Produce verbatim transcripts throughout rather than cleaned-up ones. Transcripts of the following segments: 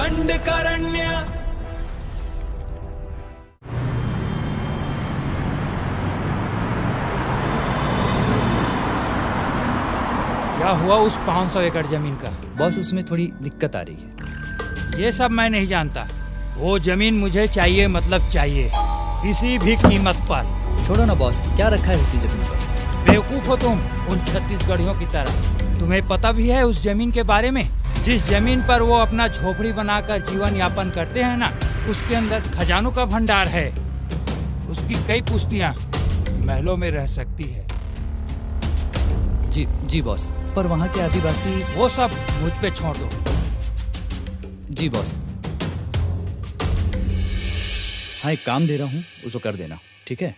दंडकारण्य। क्या हुआ उस पाँच सौ एकड़ जमीन का? बॉस, उसमें थोड़ी दिक्कत आ रही है। ये सब मैं नहीं जानता। वो जमीन मुझे चाहिए, मतलब चाहिए, किसी भी कीमत पर। छोड़ो ना बॉस, क्या रखा है उसी जमीन पर? बेवकूफ हो तुम, उन छत्तीसगढ़ियों की तरह। तुम्हें पता भी है उस जमीन के बारे में, जिस जमीन पर वो अपना झोपड़ी बनाकर जीवन यापन करते हैं ना, उसके अंदर खजानों का भंडार है। उसकी कई पुश्तियां महलों में रह सकती है। जी, जी बॉस, पर वहाँ के आदिवासी। वो सब मुझ पे छोड़ दो। जी बॉस। हाँ, एक काम दे रहा हूँ, उसको कर देना, ठीक है?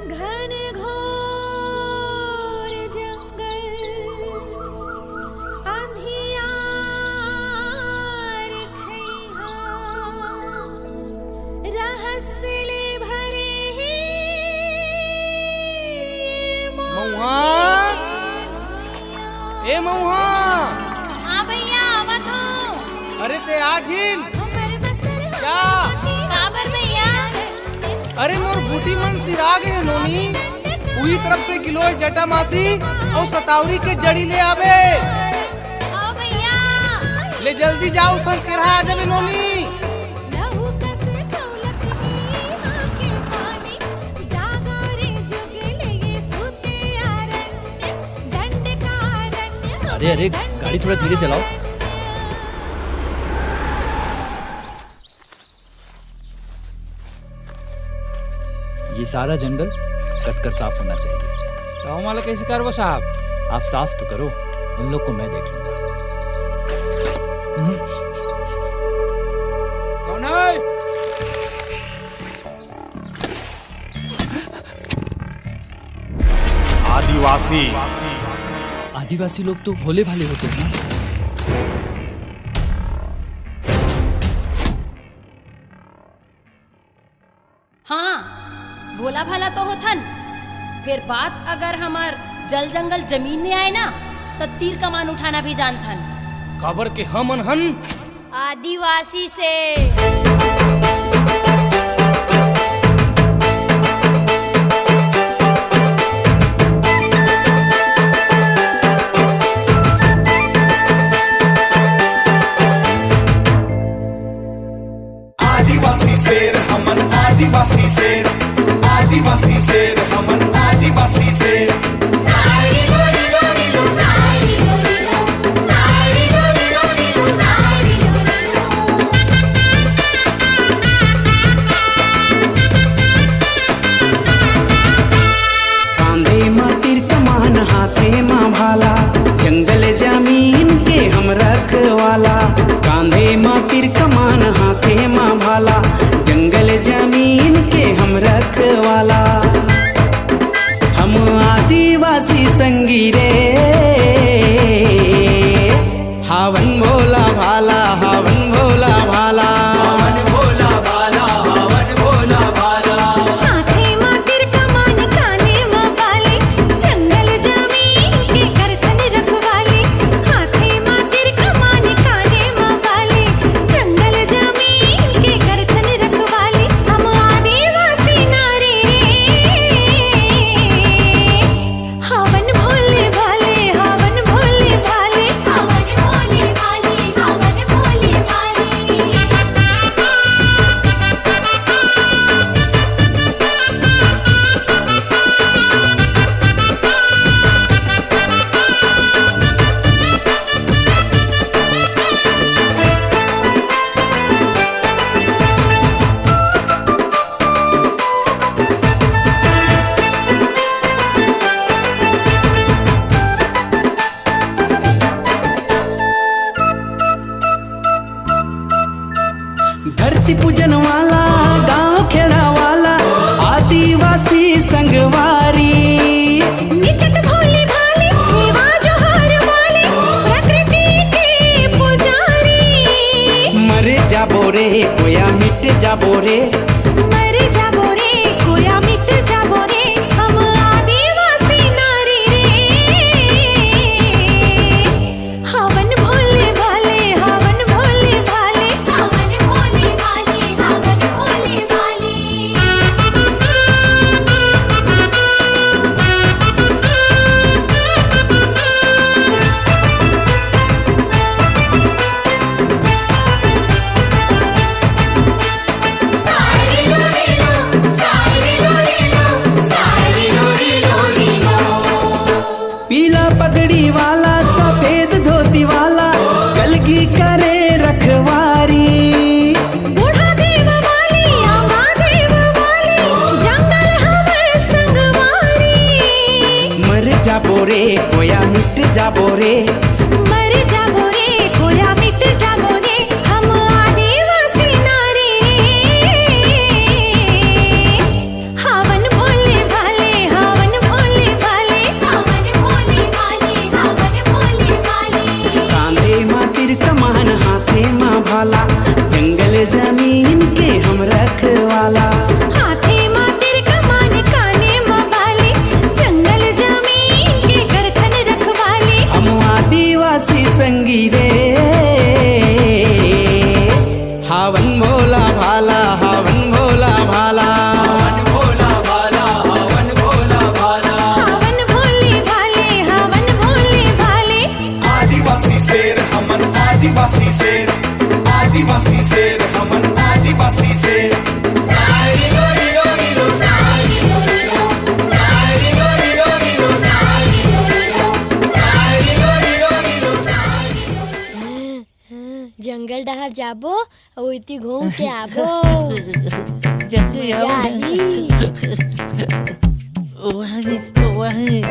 घन घोर जंगल, अंधियार रहस्य ले भरे हे ये मउहा। ए मउहा। हाँ भैया, आवत हूँ। अरे ते आ झिन। क्या? काबर भैया? अरे मोर बूटी मन सिरा गे हे नोनी। उही तरफ से गिलोय जटा मासी अउ सतावरी के जड़ी ले आबे। हाँ भैया। ले जल्दी जाओ, संझ के रहा आ जाबे नोनी। अरे, अरे, गाड़ी थोड़ा धीरे चलाओ। ये सारा जंगल कटकर साफ होना चाहिए। तो हमारा कैसे करबो साहब? आप साफ तो करो, उन लोग को मैं देख लूंगा। हम्म। कौन है? आदिवासी। आदिवासी लोग तो भोले भाले होते हैं ना। हाँ, भोला भाला तो होथन, फिर बात अगर हमर जल जंगल जमीन में आए ना, त तीर कमान उठाना भी जानथन। काबर के हमन हन आदिवासी से। आदिवासी शेर, हमन आदिवासी शेर, आदिवासी शेर, हमन आदिवासी शेर। कांधे म तीर कमान, हाथे म भाला, जंगल जमीन के हम रखवाला। कांधे म तीर कमान, हाथे म भाला, जंगल जमीन के हम रखवाला। हम आदिवासी संगी रे, हावन भोला भाला, हावन भोला भाला। हावन भोला भाला, हावन भोला भाला। हाथे म तीर कमान, काने म बाली, जंगल जमीन के करथन रखवाली। हाथे म तीर कमान, काने म बाली, जंगल जमीन के करथन रखवाली। हम आदिवासी नारी रे। हवन भोले भाले, हवन भोले भाले, हवन भोले भाले, हवन भोले भाले। धरती पूजन वाला, गांव खेड़ा वाला, आदिवासी संगवारी। इज्जत भोले भाले, सेवा जोहार वाले, प्रकृति के पुजारी। मर जाबो रे कोया मिट जाबो रे। मर जाबो रे, कोया मिट जाबो रे, हम आदिवासी नारी रे। हवन भोले भाले, हवन भोले भाले, हवन भोले भाले, हवन भोले भाले। पीला पगड़ी वाला, सफेद धोती वाला, कलगी करे रखवारी। बूढ़ा देव वाली, आमा देव वाली, जंगल हवे संगवारी। मर जाबो रे, कोया मिट जाबो रे। मर जाबो रे, कोया मिट जाबो रे, हम आदिवासी नारी रे। हवन भोले भाले, हवन भोले भाले, हवन भोले भाले, हवन भोले भाले। कांधे मा तीर कमान, हाथे मा भाला, जंगल जमीन के हम रखवाला। हाथे मा तीर कमान, काने मा बाली, जंगल जमीन के करथन रखवाली। हम आदिवासी संगी रे। हवन भोला भाला, हवन भोला भाला। हवन भोला भाला, हवन भोला भाला। हवन भोले भाले, हवन भोले भाले। आदिवासी शेर, हमन आदिवासी शेर। आदिवासी शेर, हमन आदिवासी शेर। जंगल डहर जाबो, अउ इति घूम के आबो। जल्दी मजा आओ। आही। वही, वही,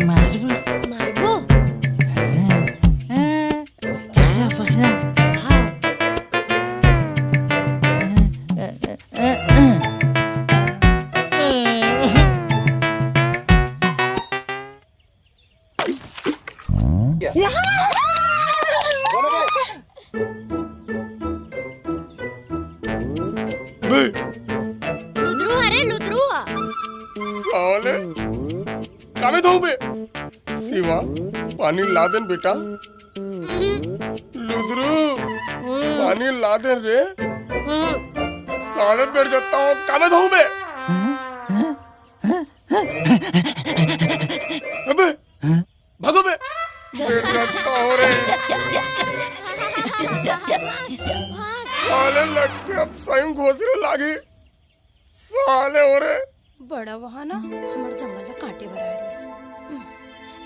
मारबो। मारबो? हाँ। पकड़, पकड़। हाँ। बे। लुदरू, अरे लुदरू। साले, कामे धोऊ बे? शिवा, पानी ला देन बेटा। लुदरू, पानी ला देन रे। साले, बैठ जाता हूँ, कामे धोऊ बे? अबे, भागो बे। बैठ जाता हूँ रे। साले, लगथे अब सही घोसरे लागी। साले हो रे। बड़ा वहां ना हमर जंगल ला काटे बर आए रहिस।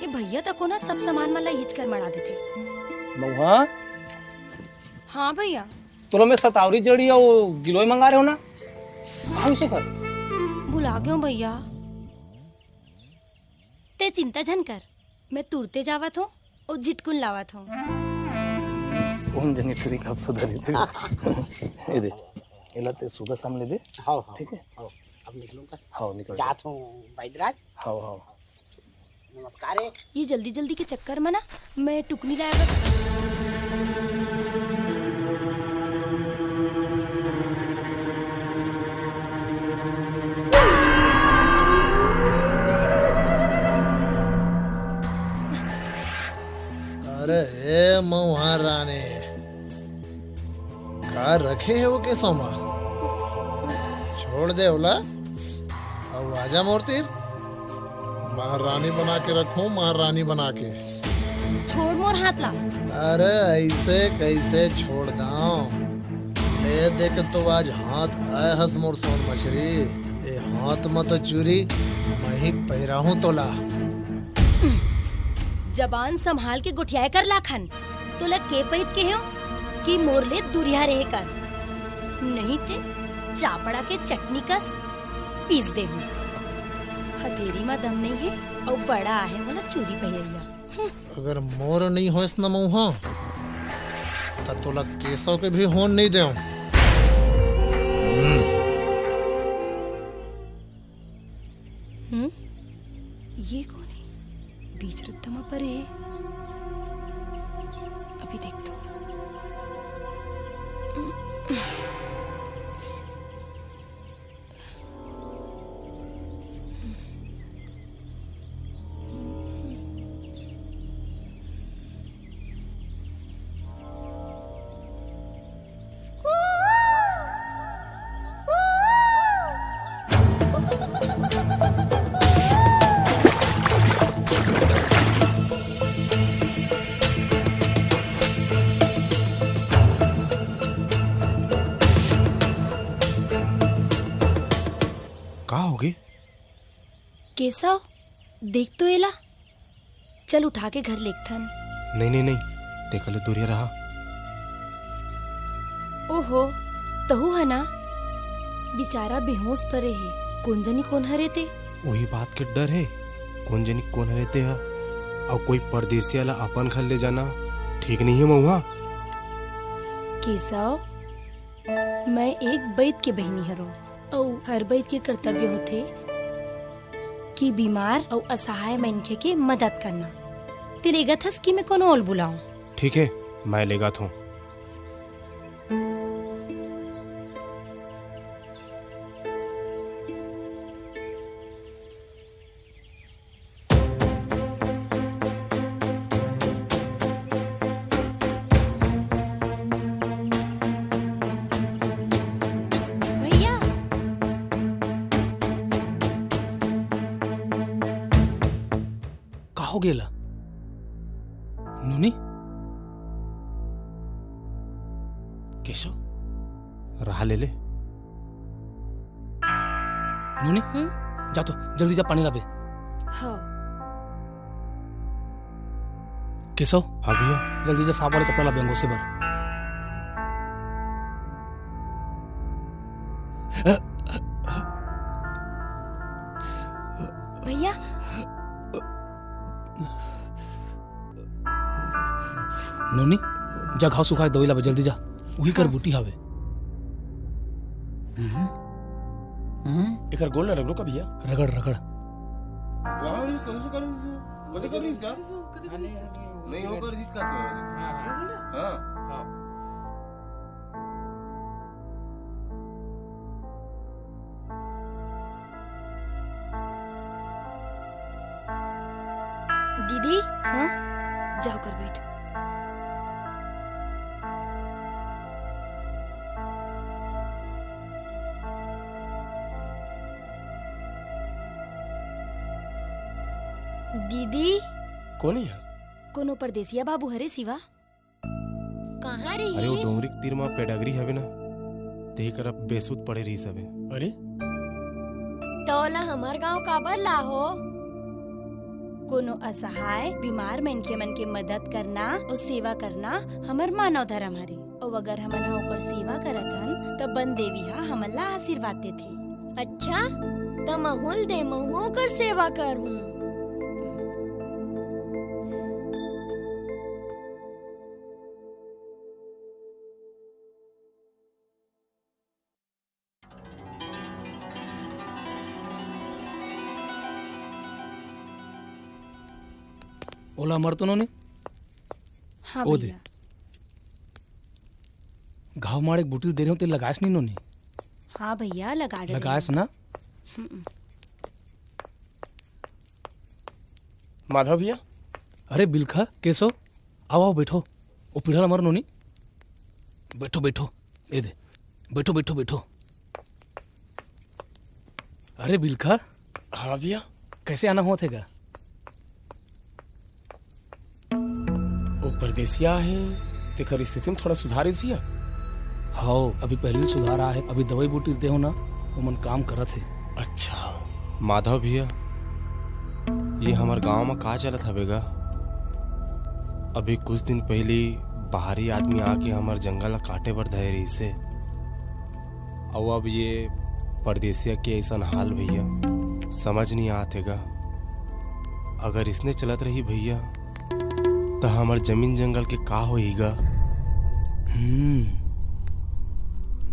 ए भैया तको ना सब सामान मन ला इच कर मड़ा देथे। मऊहा? हाँ भैया। तोला मैं सतावरी जड़ी अउ गिलोय मंगा रहे हो ना? आऊ से कर। भुला गयो भैया। ते चिंता झन कर, मैं तुरते जावत हूँ अउ झिटकुन लावत हूँ। कौन जनी टुरी कब सुधरी दे। ये दे, एला ते सुबह शाम ले दे। हाँ, हाँ, ठीक है? हाँ, अब निकलूंगा। हाँ, निकल जा। जात हूँ, बैदराज। हाँ, हाँ। नमस्कार है। ये जल्दी जल्दी के चक्कर में ना, मैं टुकनी लाया कर। अरे ए मऊहा रानी, का रखे हे वो के सोमा? छोड़ दे ओला। अब आजा मोर तीर। महारानी बना के रखूं, महारानी बना के। छोड़ मोर हाथ ला। अरे ऐसे कैसे छोड़ दां? ले देख तो आज हाथ आए हस मोर सोन मछरी। ए हाथ म तो चूरी मही पहिराहूं तोला। जबान संभाल के गोठियाए कर लाखन। तोला के पइत के हो कि मोर ले दुरिहा रहे कर, नहीं ते चापड़ा के चटनी कस पीस दे हूँ। हथेरी मा दम नहीं है अउ बड़ा आहे मोला चूरी पहिरैया। हम्म। अगर मोर नहीं होइस न मऊहा, त तोला केसव के भी होन नहीं देव। हम्म। हम्म? ये कौन है? बीच रद्दा मा परे है। अभी देखता हूँ। केशव, देख तो एला। चल, उठा के घर लेगथन। नहीं, नहीं, नहीं, तेकर ले दूरिया रहा। ओहो, तहू ह ना, बिचारा बेहोश परे हे। कोन जनी कोन हरे ते? वही बात के डर हे, कोन जनी कोन हरे ते ह। अउ कोई परदेसिया ला अपन घर ले जाना ठीक नहीं हे महुआ। केशव, मैं एक बैद के बहिनी हरों, अउ हर बैद के कर्तव्य होथे कि बीमार अउ असहाय मनखे के मदद करना। ते लेगत हस कि मैं कोनो ओल बुलाऊं? ठीक है, मैं लेगत हूँ। भैया। का हो गेला? नोनी? केशव? रहा ले ले। नोनी, हम्म? जा तो, जल्दी जा, पानी लाबे। हाँ। केशव, हाँ भैया। जल्दी जा, साफ वाले कपड़ा लाबे, अंगोसे बर। भैया। नोनी, जा घाव सुखाए दवाई लाबे, जल्दी जा। उही कर हाँ। बूटी हावे। हम्म। हम्म। एकर गोल ल रगड़ो का भैया? रगड़, रगड़। नहीं होकर इसका हाँ। हाँ। दीदी, हाँ? जाओ कर बैठ। दीदी। कोन हे? कोनो परदेसिया बाबू हरे सिवा? कहाँ रहिस? अरे, वो डोंगरी के तीर म पेडागरी हवे ना, तेही करा बेसुध पड़े रहिस हवे। अरे? त ओला हमर गांव काबर लाहो? कोनो असहाय, बीमार मनखे मन के मदद करना अउ सेवा करना हमर मानव धरम हरे। अउ अगर हमन ह ओकर सेवा करत हन, त बन देवी ह हमन ला आशीर्वाद देथे। अच्छा, त महूं ल दे, महूं ओकर सेवा करहूं। ओला मर तो नोनी? हाँ ओ दे। भैया। घाव माड़े के बूटी ल दे रहे हो, ते लगायस नहीं नोनी? हाँ भैया, लगा डरे लगायस हूँ। ना? हम्म। माधव भैया। अरे बिलखा, केशव, आओ, आओ, बैठो। ओ पीढ़ा ला मर नोनी। बैठो, बैठो। ए दे। बैठो, बैठो, बैठो। अरे बिलखा। हाँ भैया। कैसे आना हुआ थेगा? वो परदेसिया हे, तेकर स्थिति में थोड़ा सुधार हे भैया। हाव, अभी पहली सुधार आए हे, अभी दवाई बूटी दे हो ना, ओमन काम करत हे। अच्छा। माधव भैया, ये हमर गांव में का चलत हवे गा? अभी कुछ दिन पहली बाहरी आदमी आके हमर जंगल ला काटे बर धरे रहिस हे। अउ अब ये परदेसिया के अइसन हाल भैया, समझ नहीं आत हे गा। अगर इसने चलत रही भैया, त हमर जमीन जंगल के का होही गा? हम्म,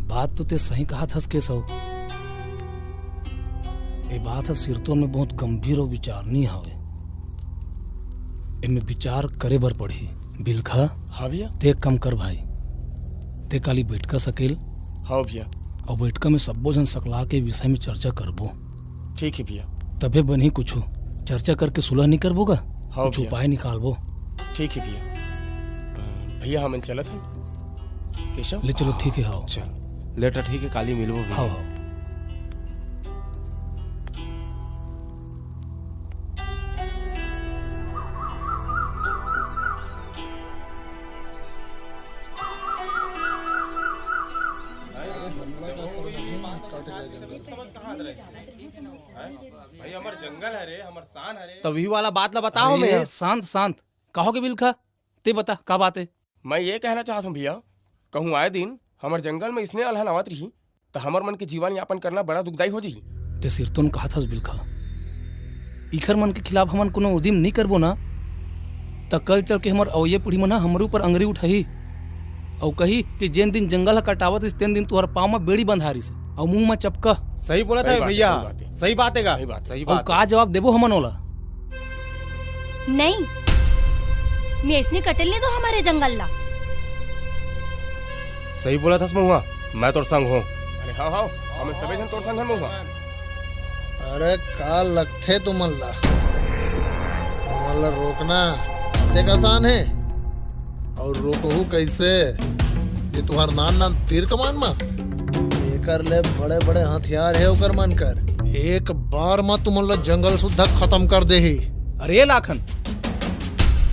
बात तो ते सही कहत हस केशव। ए बात ह सिरतोन में बहुत गंभीर अउ विचारणीय हवे। एमे विचार करे बर पड़ही। बिलखा, हाँ भैया। ते एक काम कर भाई, ते काली बैठका सकेल। हाँ भैया। अउ बैठका में सब्बो झन सकला के विषय में चर्चा करबो। ठीक हे भैया। तभे बनही कुछु। चर्चा करके सुलह नहीं करबो गा? हाँ कुछ भैया। उपाय निकालबो। ठीक हे भैया। अ, भैया, हमन चलत हन। केशव? ले चलो, ठीक हे, हाव। चल, ले त ठीक हे, काली मिलबो भैया। हाव, हाव। भाई, हमर जंगल हरे, हमर शान हरे। तभी वाला बात ला बताओ। अरे, मैं शांत, शांत। कहो के बिलखा, ते बता, का बात है? मैं ये कहना चाहत हूँ भैया, कहूँ आए दिन हमर जंगल में इसने अलहन आवत रही, त हमर मन के जीवन यापन करना बड़ा दुखदाई हो जही। ते सिरतोन कहत हस बिलखा, इखर मन के खिलाफ हमन कोनो उदिम नी करबो ना, त कल चल के हमर अवइया पीढ़ी मन ह हमरे ऊपर अंगरी उठाही। अउ कही कि जेन दिन जंगल ह कटावत रिस, तेन दिन तुहर पाँव म बेड़ी बंधा रिस, अउ मुंह म चपका। सही बोलत हे भैया, सही बात हे। सही बात हे गा। सही बात हे। अउ का जवाब देबो हमन ओला? नहीं, मैं इसने कटे ल नी दो हमर जंगल ला। सही बोलत हस महुआ, मैं तोर संग हों। अरे हव, हव, हमन सबे झन तोर संग हन महुआ। अरे का लगथे तुमन ला? हमन ला रोकना अतेक आसान हे? अउ रोकहू कइसे? ये तुहार नान नान तीर कमान मा? एकर ले बड़े बड़े हथियार हे ओकर मन कर। एक बार मा तुमन ला जंगल सुद्धा खतम कर देही। अरे लाखन,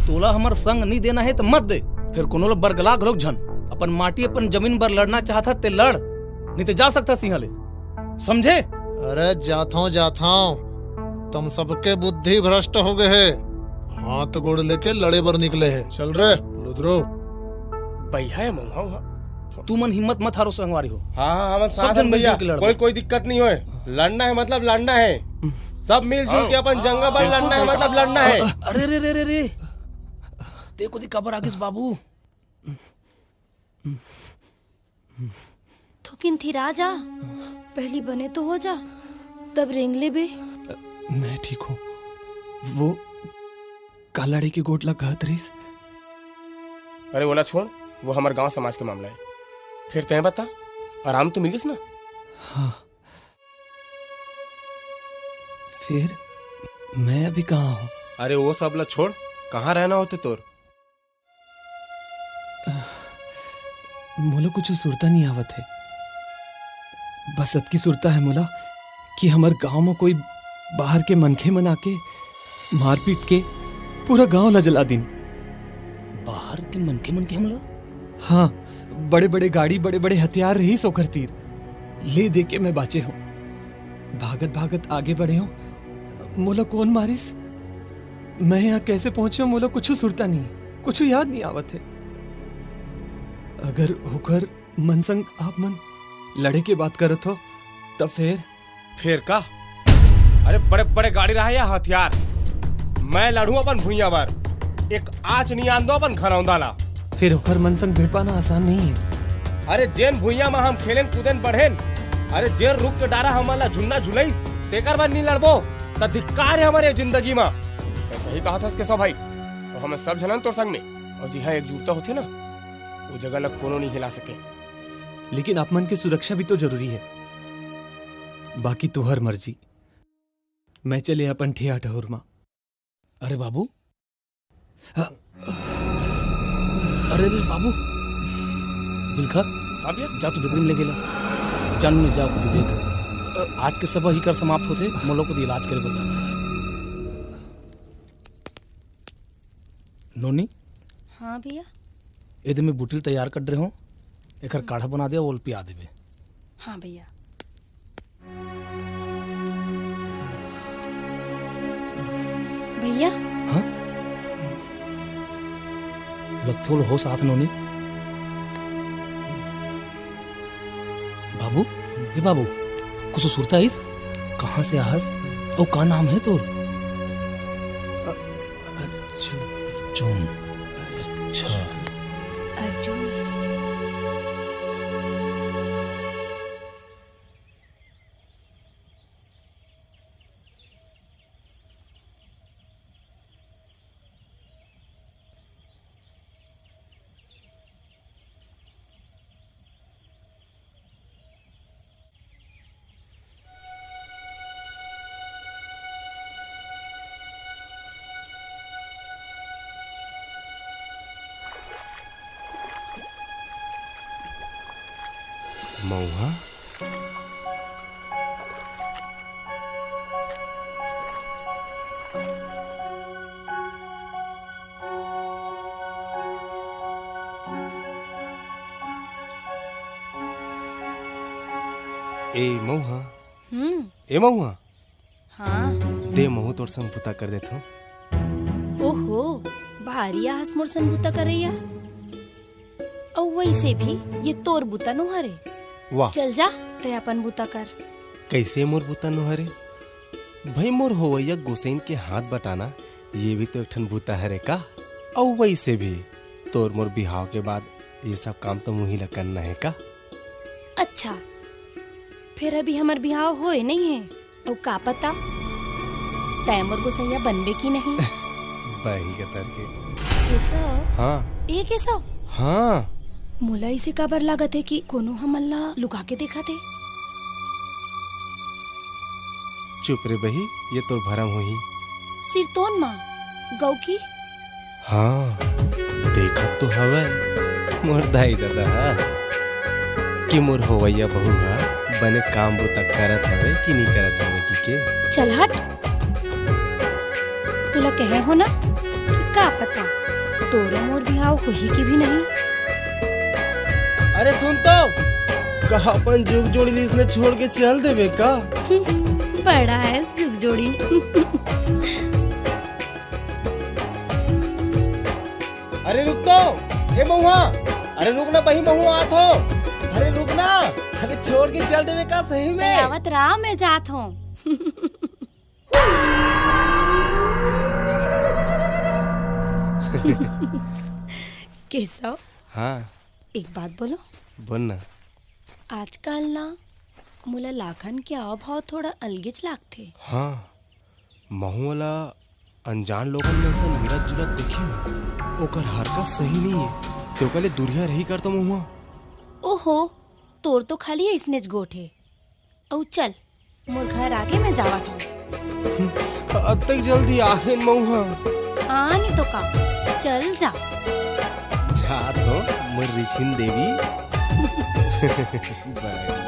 तोला हमर संग नी देना हे त मत दे, फेर कोनो ला बरगला घलोक झन। अपन माटी अपन जमीन बर लड़ना चाहत हस ते लड़, नी ते जा सकत हस इहाँ ले, समझे? अरे जाथंव जाथंव, तुम सबके बुद्धि भ्रष्ट हो गए हे। हाथ गोड़ लेके लड़े बर निकले हे। चल रे लुदरो। भैया हे महुआ। तुमन हिम्मत मत हारो संगवारी हो। हाँ हाँ, हमन सब साथ झन हन भैया, मिलजुल के लड़बो। कोई कोई दिक्कत नहीं होय। लड़ना हे मतलब लड़ना हे। सब मिलजुल के अपन जंगल बर लड़ना हे मतलब लड़ना हे। अरे रे रे रे रे, देखो दी काबर आगिस बाबू। थोकिन थिरा जा, पहली बने तो हो जा, तब रेंग लेबे। मैं ठीक हूँ। वो का लड़े के गोठ ला कहत रहिस? अरे ओला छोड़, वो हमर गांव समाज के मामला हे। फेर तैं बता, आराम तो मिलिस ना? हाँ। फेर मैं अभी कहाँ हूँ? अरे वो सब ला छोड़, कहाँ रहना होथे तोर? मोला कुछु सुरता नइ आवत हे। बस अतकी सुरता हे मोला कि हमर गांव म कोई बाहर के मनखे मन आके मारपीट के पूरा गांव ला जला दिन। बाहर के मनखे मन के हमला? हाँ, बड़े-बड़े गाड़ी, बड़े-बड़े हथियार रहिस ओकर तीर। ले दे के मैं बाँचे हँव। भागत-भागत आगे बढ़े हँव। मोला कोन मारिस? मैं यहाँ कैसे पहुँचे हँव, मोला कुछु सुरता नइ हे, कुछु याद नइ आवत हे। अगर ओकर मन संग आप मन लड़े के बात करत हो, त फेर? फेर का? अरे बड़े-बड़े गाड़ी रहा या हथियार, मैं लड़हूँ अपन भुइयाँ बर। एक आँच नइ आन दो अपन घरौंदा ला। फेर ओकर मन संग भिड़ पाना आसान नइ हे। अरे जेन भुइयाँ म हम खेलेन कूदेन बढ़ेन, अरे जेन रुख के डारा हमन ला झुलना झुलइस, तेकर बर नइ लड़बो, त धिक्कार हे हमर ये जिंदगी म। तैं सही कहत हस केशव भाई, अउ हमन सब झन हन तोर संग में, अउ जिहाँ एकजुटता होथे ना, वो जगह ला कोनो नइ हिला सके। लेकिन आप मन के सुरक्षा भी तो जरूरी हे। बाकी तुहर मर्जी। मैं चले अपन ठिया ठहुर मा। अरे बाबू। अरे रे बाबू। बिलखा। हाँ भैया। जा तो भीतरी में ले गेला। जा नोनी, जा खुद देख। आज के सभा ही कर समाप्त होथे, मोला खुद इलाज करे बर जाना हे। नोनी। हाँ भैया। ए दे में बुटी ल तैयार कर डरे हँव, एकर काढ़ा बना दे, ओला पिया देबे। हाँ भैया। भैया। हाँ? लगथे ओला होश आत नोनी। बाबू, ए बाबू, कुछु सुरता आइस? कहाँ से आहस? अउ का नाम हे तोर? अ-, अर्जुन। अर्जुन। अच्छा। अर्जुन। मउहा। ए मऊहा। हम्म। ए मऊहा। हाँ। दे, महूँ तोर संग बुता कर देथों। ओहो, भारी आहस मोर संग बुता करइया। अउ वइसे भी ये तोर बुता नो हरे। वाह। चल जा, तैं अपन बुता कर। कइसे मोर बुता नो हरे? भई, मोर होवइया गोसइन के हाथ बटाना, ये भी तो एक ठन बुता हरे का? अउ वइसे भी तोर मोर बिहाव के बाद ये सब काम तो मुही ला करना हे का? अच्छा, फेर अभी हमर बिहाव होए नइ हे, अउ का पता तैं मोर गोसइया बनबे कि नहीं। बही कतर के। केसव? हाँ। ए केसव? हाँ। मोला अइसे काबर लागत हे कि कोनो हमन ला लुका के देखत हे? चुप रे बही, ये तोर भरम होही। सिरतोन मा गऊ की? हाँ, देखत तो हवय मोर दाई ददा हा कि मोर होवइया बहू हा बने काम बुता करत हवे कि नहीं करत हवे कि के। चल हट, तुला कहे हो ना कि का पता तोरो मोर बिहाव होही कि भी नहीं। अरे सुन तो, कहा अपन जुग जोड़ी ला इसने छोड़ के चल देबे का? बड़ा है जुग जोड़ी। अरे रुक तो, ए महुआ, अरे रुक ना बही, महुआ आत हो। अरे रुक ना, अरे छोड़ के चल देबे का सही में? आवत रहा, मैं जात हूँ। केशव, हाँ। एक बात बोलो। बोल ना। आजकल ना मोला लाखन के हाव भाव थोड़ा अलगेच लागथे। हाँ, महू ओला अनजान लोगन मन संग मिलत जुलत देखे हूँ। ओकर हरकत सही नहीं है, ते ओकर ले दूरिहा रही कर तो महुआ। ओहो, तोर तो खाली अइसनेच गोठ हे। अउ चल, मोर घर आगे, मैं जावत हूँ। अतक जल्दी आगे महुआ। हाँ, नहीं तो का, चल जा। जात हो मोर रिझिन देवी। बाय।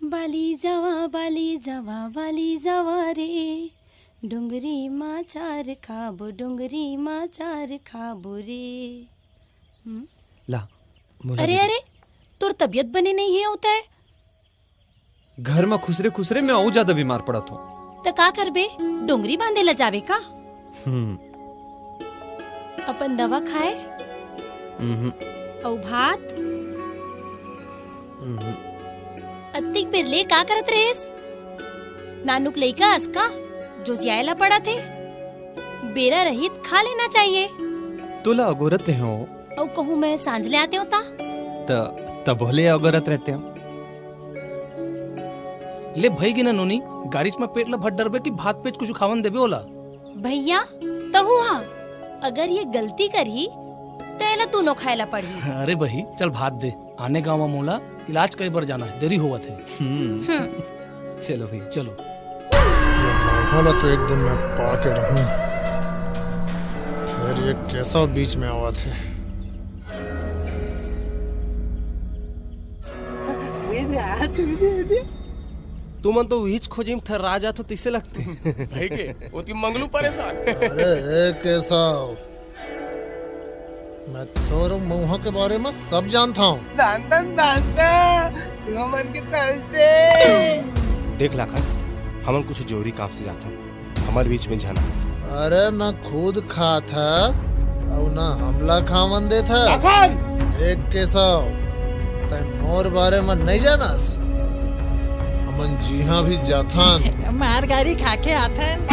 बाली जावा, बाली जावा, बाली जावा रे, डोंगरी मा चार खाबो, डोंगरी मा चार खाबो रे। हम्म? ला, मोला अरे, दे दे। अरे, तोर तबीयत बने नहीं है होता है। घर मा खुसरे खुसरे मैं अउ ज्यादा बीमार पड़त हूँ। त का करबे? डोंगरी बांधे ला जाबे का? हम्म। अपन दवा खाए? हम्म। अउ भात? हम्म। अतिक बेर ले का करत रहेस? नानुक लइका अस का, जो जियाए ला पड़त हे? बेरा रहित खा लेना चाहिए। तोला अगोरत रहे हो। अउ कहूँ मैं सांझ ले आते हो ता? त, तब भले अगोरत रहते हो। ले भई गे ना नोनी, गारिच में पेट ला भर डरबे कि भात पेज कुछ खावन देबे ओला। भैया, तहू हा, अगर ये गलती करही, त एला दूनो खाए ला पड़ही। अरे बही, चल भात दे, आने गाँव में मोला इलाज करे बर जाना है, देरी होवत है। हम्म। हम्म। चलो भैया, चलो। ये मौका ला तो एक दिन मैं पा के रहूं। फिर ये कैसा बीच में आवा थे। तुमन तो उहीच खोजी में थर्रा जात हो, तइसे लगथे। भाई के, ओती मंगलू परेशान। अरे, ए केशव, मैं तोर मउहा के बारे में सब जानता हूँ। दान, दान, दान, दान, तू हमन के तरसे। देख लाखन, हमन कुछ जरूरी काम से जात हन, हमर बीच में झन आ। अरे, न खुद खात हस, अउ न हमला खावन देत हस। लाखन! देख केशव, तैं मोर बारे में नहीं जानस। हमन जिहाँ भी जाथन। मार गारी खा के आथन।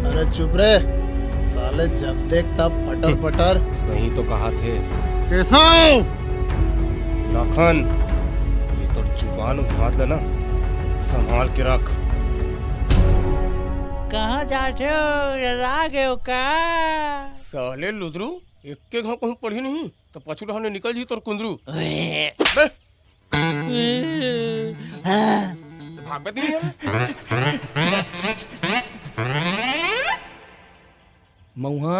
अरे चुप रे, साले जब देख तब पटर पटर। सही तो कहा थे। केशव! लाखन, ये तो जुबान हाथ लेना, संभाल के रख। कहाँ जाथे हो? राग हो का? साले लुदरू, एक के घाव कहूँ पढ़ी नहीं, तो पछू डहाने निकल जी तोर कुंदरू। ओए। बे, तो भागबे नहीं है। मउहा,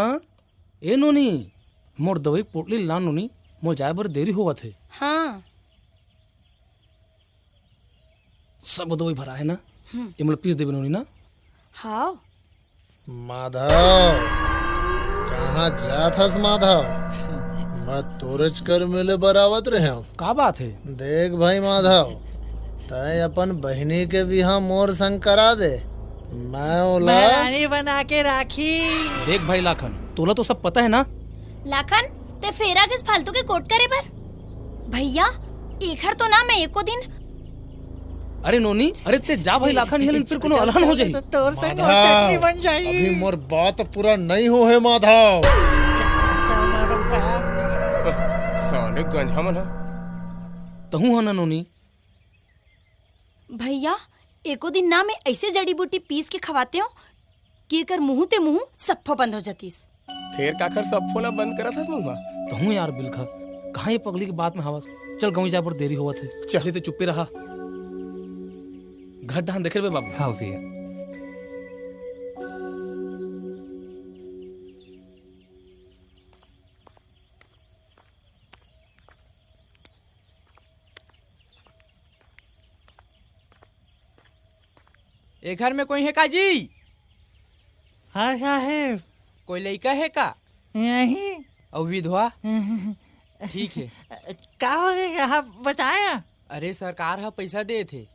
ए नोनी, मोर दवाई पोटली ला नोनी, मोर जाए बर देरी होवत हे। हाँ। सब दवाई भरा है ना? हम्म। ए मोला पीस देबे नोनी ना? हाँ। माधव, कहाँ जात हस माधव? मैं तोरेच कर मिले बर आवत रहेंव। का बात हे? देख भाई माधव, तैं अपन बहिनी के बिहा मोर संग करा दे, मैं ओला मैं रानी बना के राखी। देख भाई लाखन, तोला तो सब पता हे ना। लाखन, तैं फेर आ गेस फालतू के कोट करे बर। भैया, एखर तो ना मैं एको दिन अरे नोनी, अरे तैं जा भाई लाखन, ये फिर कोनो अलहन हो जाही। तो तोर से माधव, चटनी बन जाही। अभी मोर बात पूरा नहीं हो हे माधव। साले गंजा मन ह। तहूँ ह ना नोनी। भैया, एको दिन ना मैं ऐसे जड़ी बूटी पीस के खवातेंव कि एकर मुहूँ ते मुहूँ सप्फो बंद हो जातिस। फेर काखर सप्फो ला बंद करत हस मुहूँ? तहूँ यार बिलखा, कहाँ ये पगली के बात में हवस? चल गंवई जाए बर देरी होवत हे। चल। चले ते चुप्पे रहा। घर डहान देखे रहे बाबू। हाँ भैया। ए घर में कोई हे का जी? हाँ साहेब। कोई लइका हे का? नहीं। अउ विधवा? ठीक हे। का हो गया, आप बताए ना। अरे सरकार ह पइसा देत हे।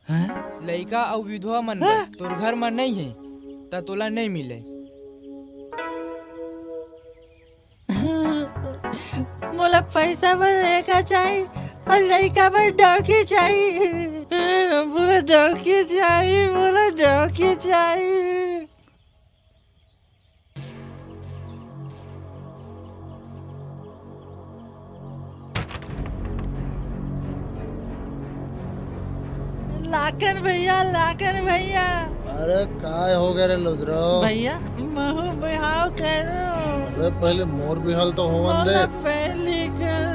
हाँ? लइका अउ विधवा मन बर। हाँ? तोर घर म नइ हे, त तोला नइ मिले। मोला पैसा बर लइका चाही अउ लइका बर डौकी चाही। मोला डौकी चाही, मोला डौकी चाही। लाखन भैया, लाखन भैया। अरे काय हो गया रे लुदरो? भैया, महू बिहाव करो। अबे पहले मोर बिहाव तो होवन दे। पहली कर।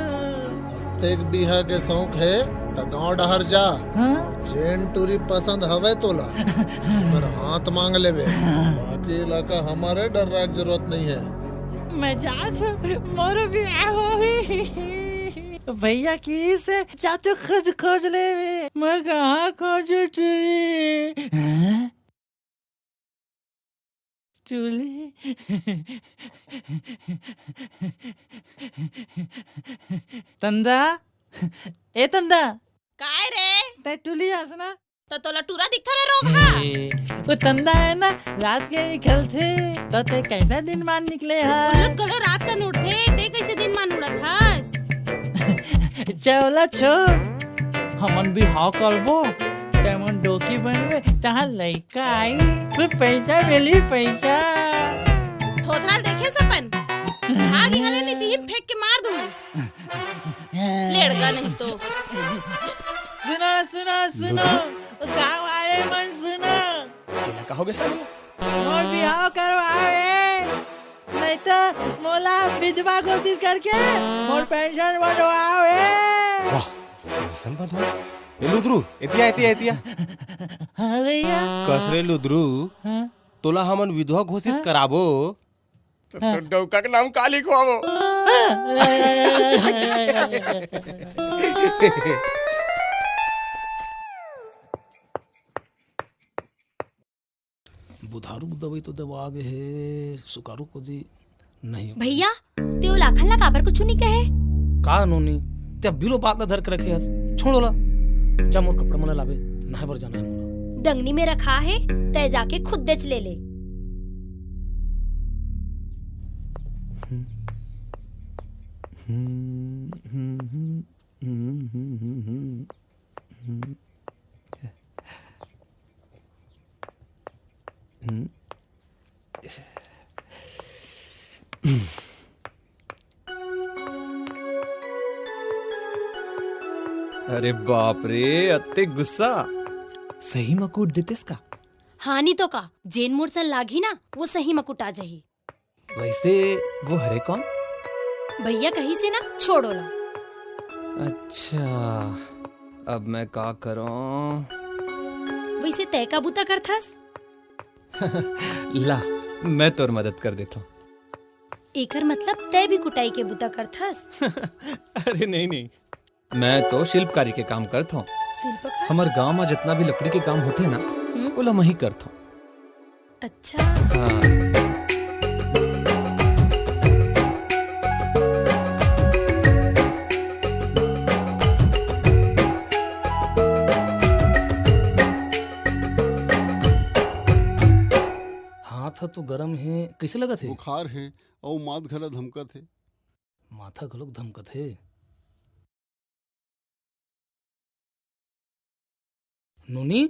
अतेक बिहा के शौक हे त गांव डहर जा। हाँ? जेन टूरी पसंद हवे तोला, ओकर हाथ मांग लेबे। बाकी इलाका हमारे डर्रा के जरूरत नहीं है। मैं जात हूँ, मोर बिहाव होही। भैया किहिसे जा तो खुद खोज लेबे, मैं कहाँ खोजू टूरी? हैं? टूरी। तंदा, ए तंदा। काय रे? तैं टूरी हस ना? त तोला टूरा दिखथे रे रोगहा? ए, वो तंदा हे ना, रात के निकलथे, त तैं कइसे दिन मान निकले हस? उल्लू घलो रात कन उठथे, तैं कइसे दिन मान उड़त हस? चला छोड़, हमन बिहाव करबो, तैं मन डौकी बनबे, तहां लइका आई, फिर पइसा मिली पइसा। थोथराल देखे सपन, भाग इहां ले, नहीं त इही म फेंक के मार दूं। लेड़गा नहीं तो। सुनो, सुनो, सुनो, गांव वाले मन सुनो। एला का हो गे साले? मोर बिहाव करवाओ ए, नहीं तो मोला विधवा घोषित करके मोर पेंशन बढ़वाओ ए। वाह, पेंशन बढ़वाओ। ए लुदरू, एतिया, एतिया, एतिया। हाँ भैया। कस रे लुदरू, हाँ? तोला हमन विधवा घोषित हाँ? कराबो, त तोर डौका के नाम का लिखवाबो? बुधारू दवाई तो दवा गे हे, सुकारू को दी नहीं। भैया, ते ओ लाखन ला काबर कुछु नहीं कहे? का नोनी, ते अभी लो बात ला धर के रखे हस। छोड़ ओला, जा मोर कपड़ा मन ला लाबे, नहाए बर जाना हे मोला। डंगनी में रखा हे, तै जाके खुद देच ले ले। अरे बाप रे, अत्ते गुस्सा। सही म कूट देतेस का? हाँ, नी तो का, जेन मोर सन लागही ना, वो सही म कुटा जाही। वैसे वो हरे कौन? भैया कहिसे ना, छोड़ ओला। अच्छा, अब मैं का करूं? वैसे तै का बुता करथस? ला, मैं तोर मदद कर देथों। एकर मतलब तै भी कुटाई के बुता करथस? अरे नहीं, नहीं, मैं तो शिल्पकारी के काम करथों। शिल्पकार? हमर गांव म जितना भी लकड़ी के काम होथे ना, हम्म। ओला मैं ही करथों। अच्छा। हाँ। गरम हे, कइसे लगत हे? बुखार हे, अउ माथ घला धमकत हे। माथा घलोक धमकत हे। नोनी?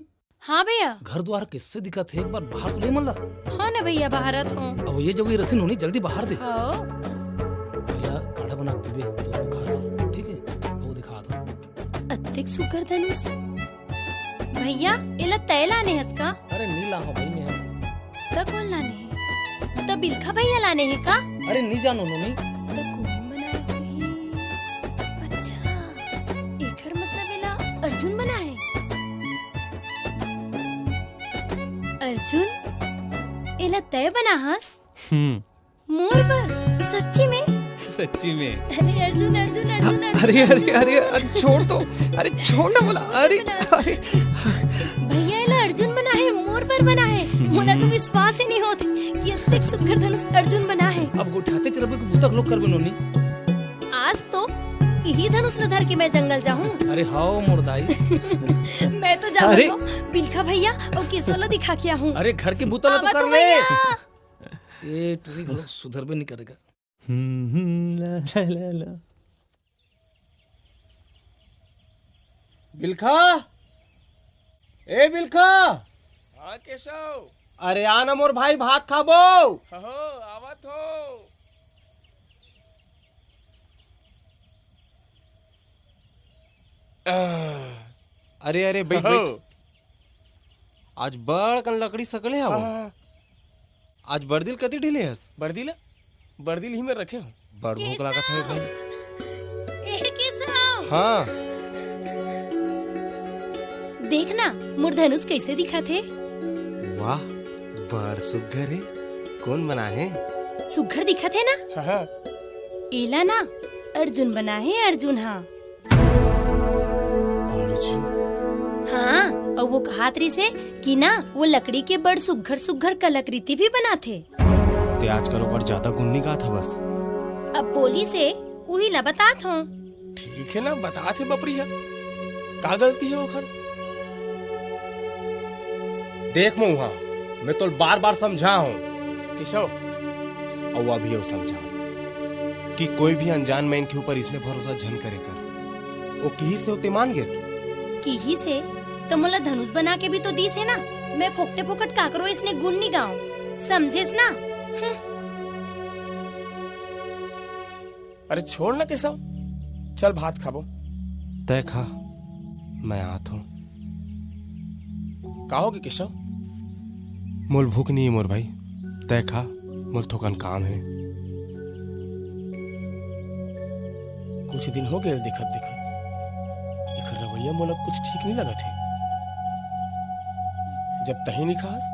हाँ भैया। घर दुआर कइसे दिखत हे, एक बार बाहर तो ले मन ला। हाँ ना भैया, बाहर आत हूँ। अब ये जब ये रथे नोनी, जल्दी बाहर दे। हाँ। पहला काढ़ा बना के पीबे, तो बुखार हो, ठीक है? वो दिखा दो। अत्तेक सुग्घर धनुष। भैया, एला तय लाने हस का? अरे नी ला हो भाई, मैं त कोन लाने हे? त बिलखा भैया लाने हे का? अरे नी जानो नोनी। त कोन बनाए होही? अच्छा, एकर मतलब एला अर्जुन बनाए। अर्जुन, एला तय बनाहस? हम्म। मोर बर? सच्ची में? सच्ची में। अरे अर्जुन, अर्जुन, अर्जुन, अर्जुन, अरे, अरे, अर्जुन। अरे, अरे, छोड़ तो। अरे, छोड़ ना बोला। अरे, अरे। भैया, एला अर्जुन बना हे, मोर बर बना हे। मोला तो विश्वास ही नहीं होत कि अत्तेक सुग्घर धनुष अर्जुन बना हे। अब गोठियाते चलबे के बुता घलोक करबे नोनी। आज तो इही धनुष ल धर के मैं जंगल जाहूँ। अरे हाओ मोर दाई। मैं तो जाहूँ अरे। तो बिलखा भैया अउ केसो ल दिखा के आहूँ। अरे घर के बुता ल तो आवा कर तो ले। भैया। ए टूरी घलो सुधरबे नहीं करेगा। हम्म, हम्म, ला, ला, ला, ला। बिलखा, ए बिलखा। हाँ केशव। अरे आ ना मोर भाई, भात खाबो। हो, आवत हो। अरे, अरे, बइठ, हो। बइठ। आज बड़ कन लकड़ी सकले हवं। हाँ, हाँ, हाँ। आज बरदिल कति ढिले हस? बरदिल? बरदिल ही में रखे हूँ। बड़ भूख लागत हवे भाई। ए केशव। हाँ। देख ना, मोर धनुष कइसे दिखत हे? वाह, बड़ सुग्घर हे। कोन बना हे? सुग्घर दिखत हे ना? हाँ, हाँ। एला ना, अर्जुन बना हे, अर्जुन, हाँ। अर्जुन? हाँ, अउ वो कहात रहिसे कि ना, वो लकड़ी के बड़ सुग्घर सुग्घर कलाकृति भी बनाथे। ते आजकल ओकर जादा गुन नी गात हवस। अब बोलिसे, उही ला बतात हूँ। ठीक हे ना, बतात हे बपरी ह। का गलती हे ओखर? देख मउहा, मैं तोल बार-बार समझा हूँ। केशव। अउ अभी अउ समझा हूँ कि कोई भी अनजान मन के ऊपर इसने भरोसा झन करे कर। ओ किहिसे ओ ते मान गेस। किहिसे त मोला धनुष बना के भी तो दीस हे ना। मैं फोकटे फोकट काकरो इसने गुन नी गाऊं, समझेस ना? हम्म। अरे छोड़ ना केशव, चल भात खाबो। तय खा, मैं आत हूँ। का होगे केशव? मोल भूख नहीं है मोर भाई, तय खा, मोल थोकन काम है। कुछ दिन हो गए दिखत दिखत, एकर रवैया मोला कुछ ठीक नहीं लगत है। जब तही नहीं खास,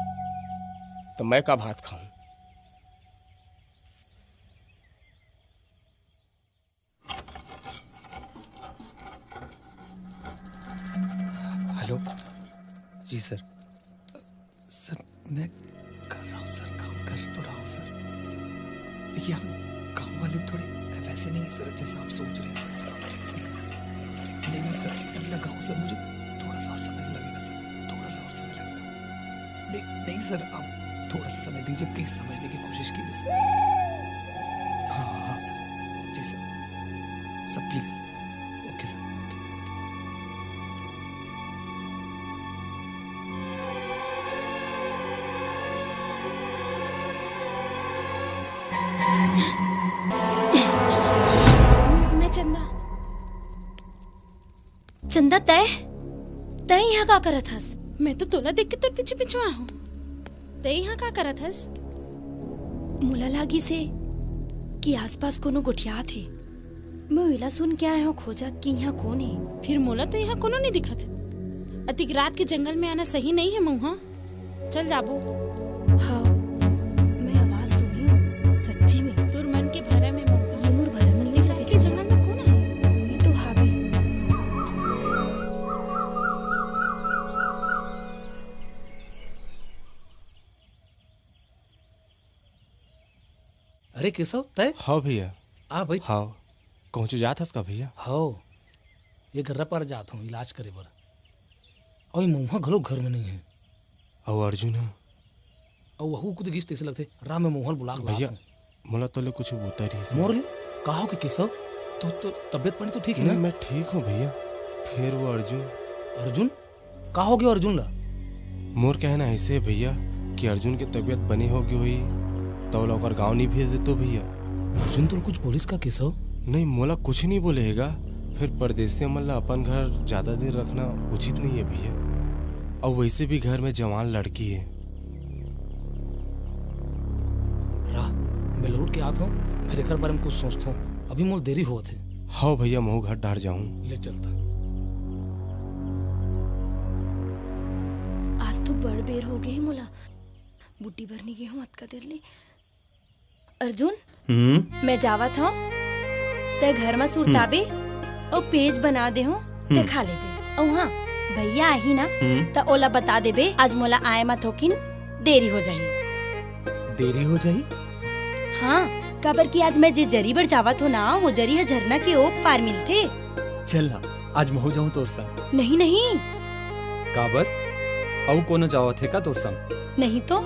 तो मैं का भात खाऊं? हेलो। जी सर। सर, मैं कर रहा हूँ सर, काम कर तो रहा हूँ सर। यहाँ काम वाले थोड़े वैसे नहीं है सर, जैसा आप सोच रहे हैं सर। नहीं, नहीं सर, लगाओ सर, मुझे थोड़ा सा और समय लगेगा सर, थोड़ा सा और समय लगेगा। नहीं, नहीं सर, आप थोड़ा सा समय दीजिए, प्लीज समझने की कोशिश कीजिए सर। हाँ, हाँ, हाँ सर, जी sir, sir please, okay sir, okay. मैं चंदा। चंदा, तय? तय यहाँ का करत हस? मैं तो तोला देख के तोर पीछू पीछू आहूँ। तय यहाँ का करत हस? मोला लागिस हे कि आसपास कोनो गोठियात हे। मैं ओला सुन के आए हूँ खोजत कि यहाँ कोन हे। फिर मोला तो यहाँ कोनो नहीं दिखत। अतिक रात के जंगल में आना सही नहीं है मऊहा। चल जाबो। हाँ, मैं आवाज सुनी हूँ, सच्ची में। तोर मन के भरम है मऊहा। ये मोर भरम नहीं है, सच्ची जंगल में कौन है? कोई तो हावे। अरे केशव, तय? हाँ भैया। आ भाई। हाँ, कहूँचो जात हस का भैया? हाँ, ये गर्रा पार जात हूँ इलाज करे बर। अउ ये मऊहा घलो घर में नहीं है। अउ अर्जुन ह? अउ वहू कुछ गिस तइसे लगथे। राम, मैं मोहन बुला के भैया, लात हूँ। मोला तोले कुछ बूता रहिस हे। मोर ले? का होगे केशव? तो, तो तबीयत पानी तो ठीक हे नहीं, ना? मैं ठीक हूँ भैया। फिर वो अर्जुन। अर्जुन? का होगे अर्जुन ला? मोर कहना ऐसे हे भैया कि अर्जुन के तबीयत बने होगे होही, त ओला ओकर गाँव नहीं भेज देतो भैया। अर्जुन तो कुछ बोलिस का केशव? नहीं, मोला कुछ नहीं बोले हे गा। फिर परदेसिया मन ला अपन घर ज्यादा दिन रखना उचित नहीं हे भैया। अउ वैसे भी घर में जवान लड़की हे। रह, मैं लौट के आत हूँ, फिर एकर बारे में कुछ सोचत हूँ। अभी मोर देरी होवत हे। हव भैया, महू घर डहर जाहूँ। ले चलता। आज तो बड़ बेर होगे हे मोला, बूटी बर नी गे हूँ अतका देर ले। अर्जुन, हम्म? मैं जावत हूँ, तैं घर म सुरताबे अउ पेज बना दे हूँ, तैं खा लेबे। अउ हाँ, भैया आही ना, हम्म। त ओला बता देबे, आज मोला आए म थोकिन देरी हो जाही। देरी हो जाही? हाँ, काबर कि आज मैं जे जरी बर जावत हूँ ना, वो जरी ह झरना के ओ पार मिलथे। चल ना, आज महू जाहूँ तोर संग। नहीं, नहीं। काबर? अउ कोनो जावत हे का तोर संग? नहीं तो,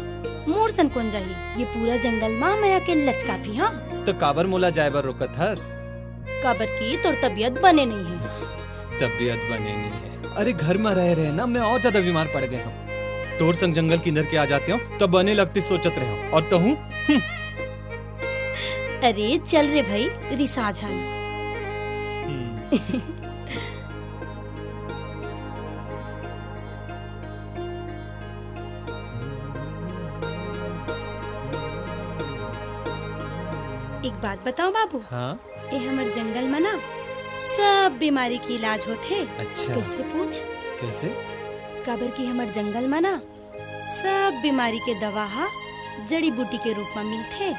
मोर संग कोन जाही? ये पूरा जंगल मा मैं अकेल लचकापी, हाँ? त काबर मोला जाए बर रोकत हस? काबर कि तोर तबीयत बने नहीं हे। तबीयत बने नहीं हे? अरे, घर मा रह रहे ना मैं अउ ज्यादा बीमार पड़ गे हूँ। तोर संग जंगल किंदर के आ जाते हूँ, तब बने लगती सोचत रहे हूँ। अउ तहूँ, हम्म। अरे चल रे भाई, रिसा झन। हम्म। एक बात बताओ बाबू, हाँ? ए हमर जंगल म ना सब बीमारी के इलाज होथे। अच्छा। कैसे पूछ? कैसे? काबर कि हमर जंगल म ना सब बीमारी के दवा ह जड़ी बूटी के रूप म मिलथे।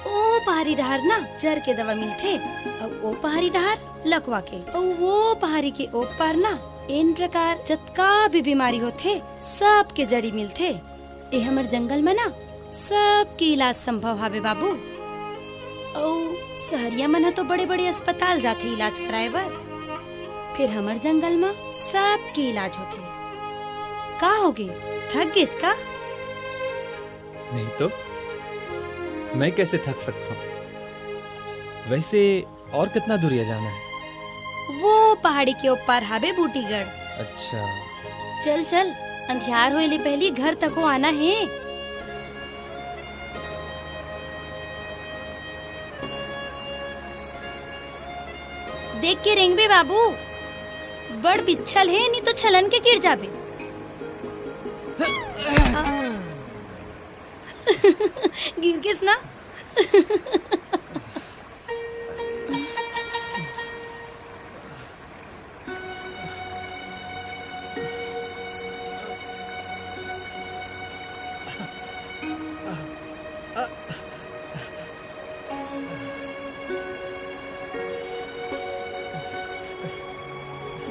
ओ पहारी डहार ना जर के दवा मिलथे, अउ ओ पहारी डहार लकवा के, अउ वो पहारी के ओ पार ना एन प्रकार जतका भी बीमारी होथे, सब के जड़ी मिलथे। ए हमर जंगल म ना सब के इलाज संभव हावे बाबू। अउ सहरिया मन ह तो बड़े-बड़े अस्पताल जाथे इलाज कराए बर, फिर हमर जंगल म सब के इलाज होथे। का होगे, थक गेस का? नहीं तो, मैं कैसे थक सकता हूँ? वैसे और कितना दूरिया जाना है? वो पहाड़ी के ऊपर हाबे बूटीगढ़। अच्छा। चल, चल, अंधियार होए ले पहली घर तको आना हे। देख के रेंगबे बाबू, बड़ बिच्छल हे, नी तो छलन के गिर जाबे। गिर गेस ना?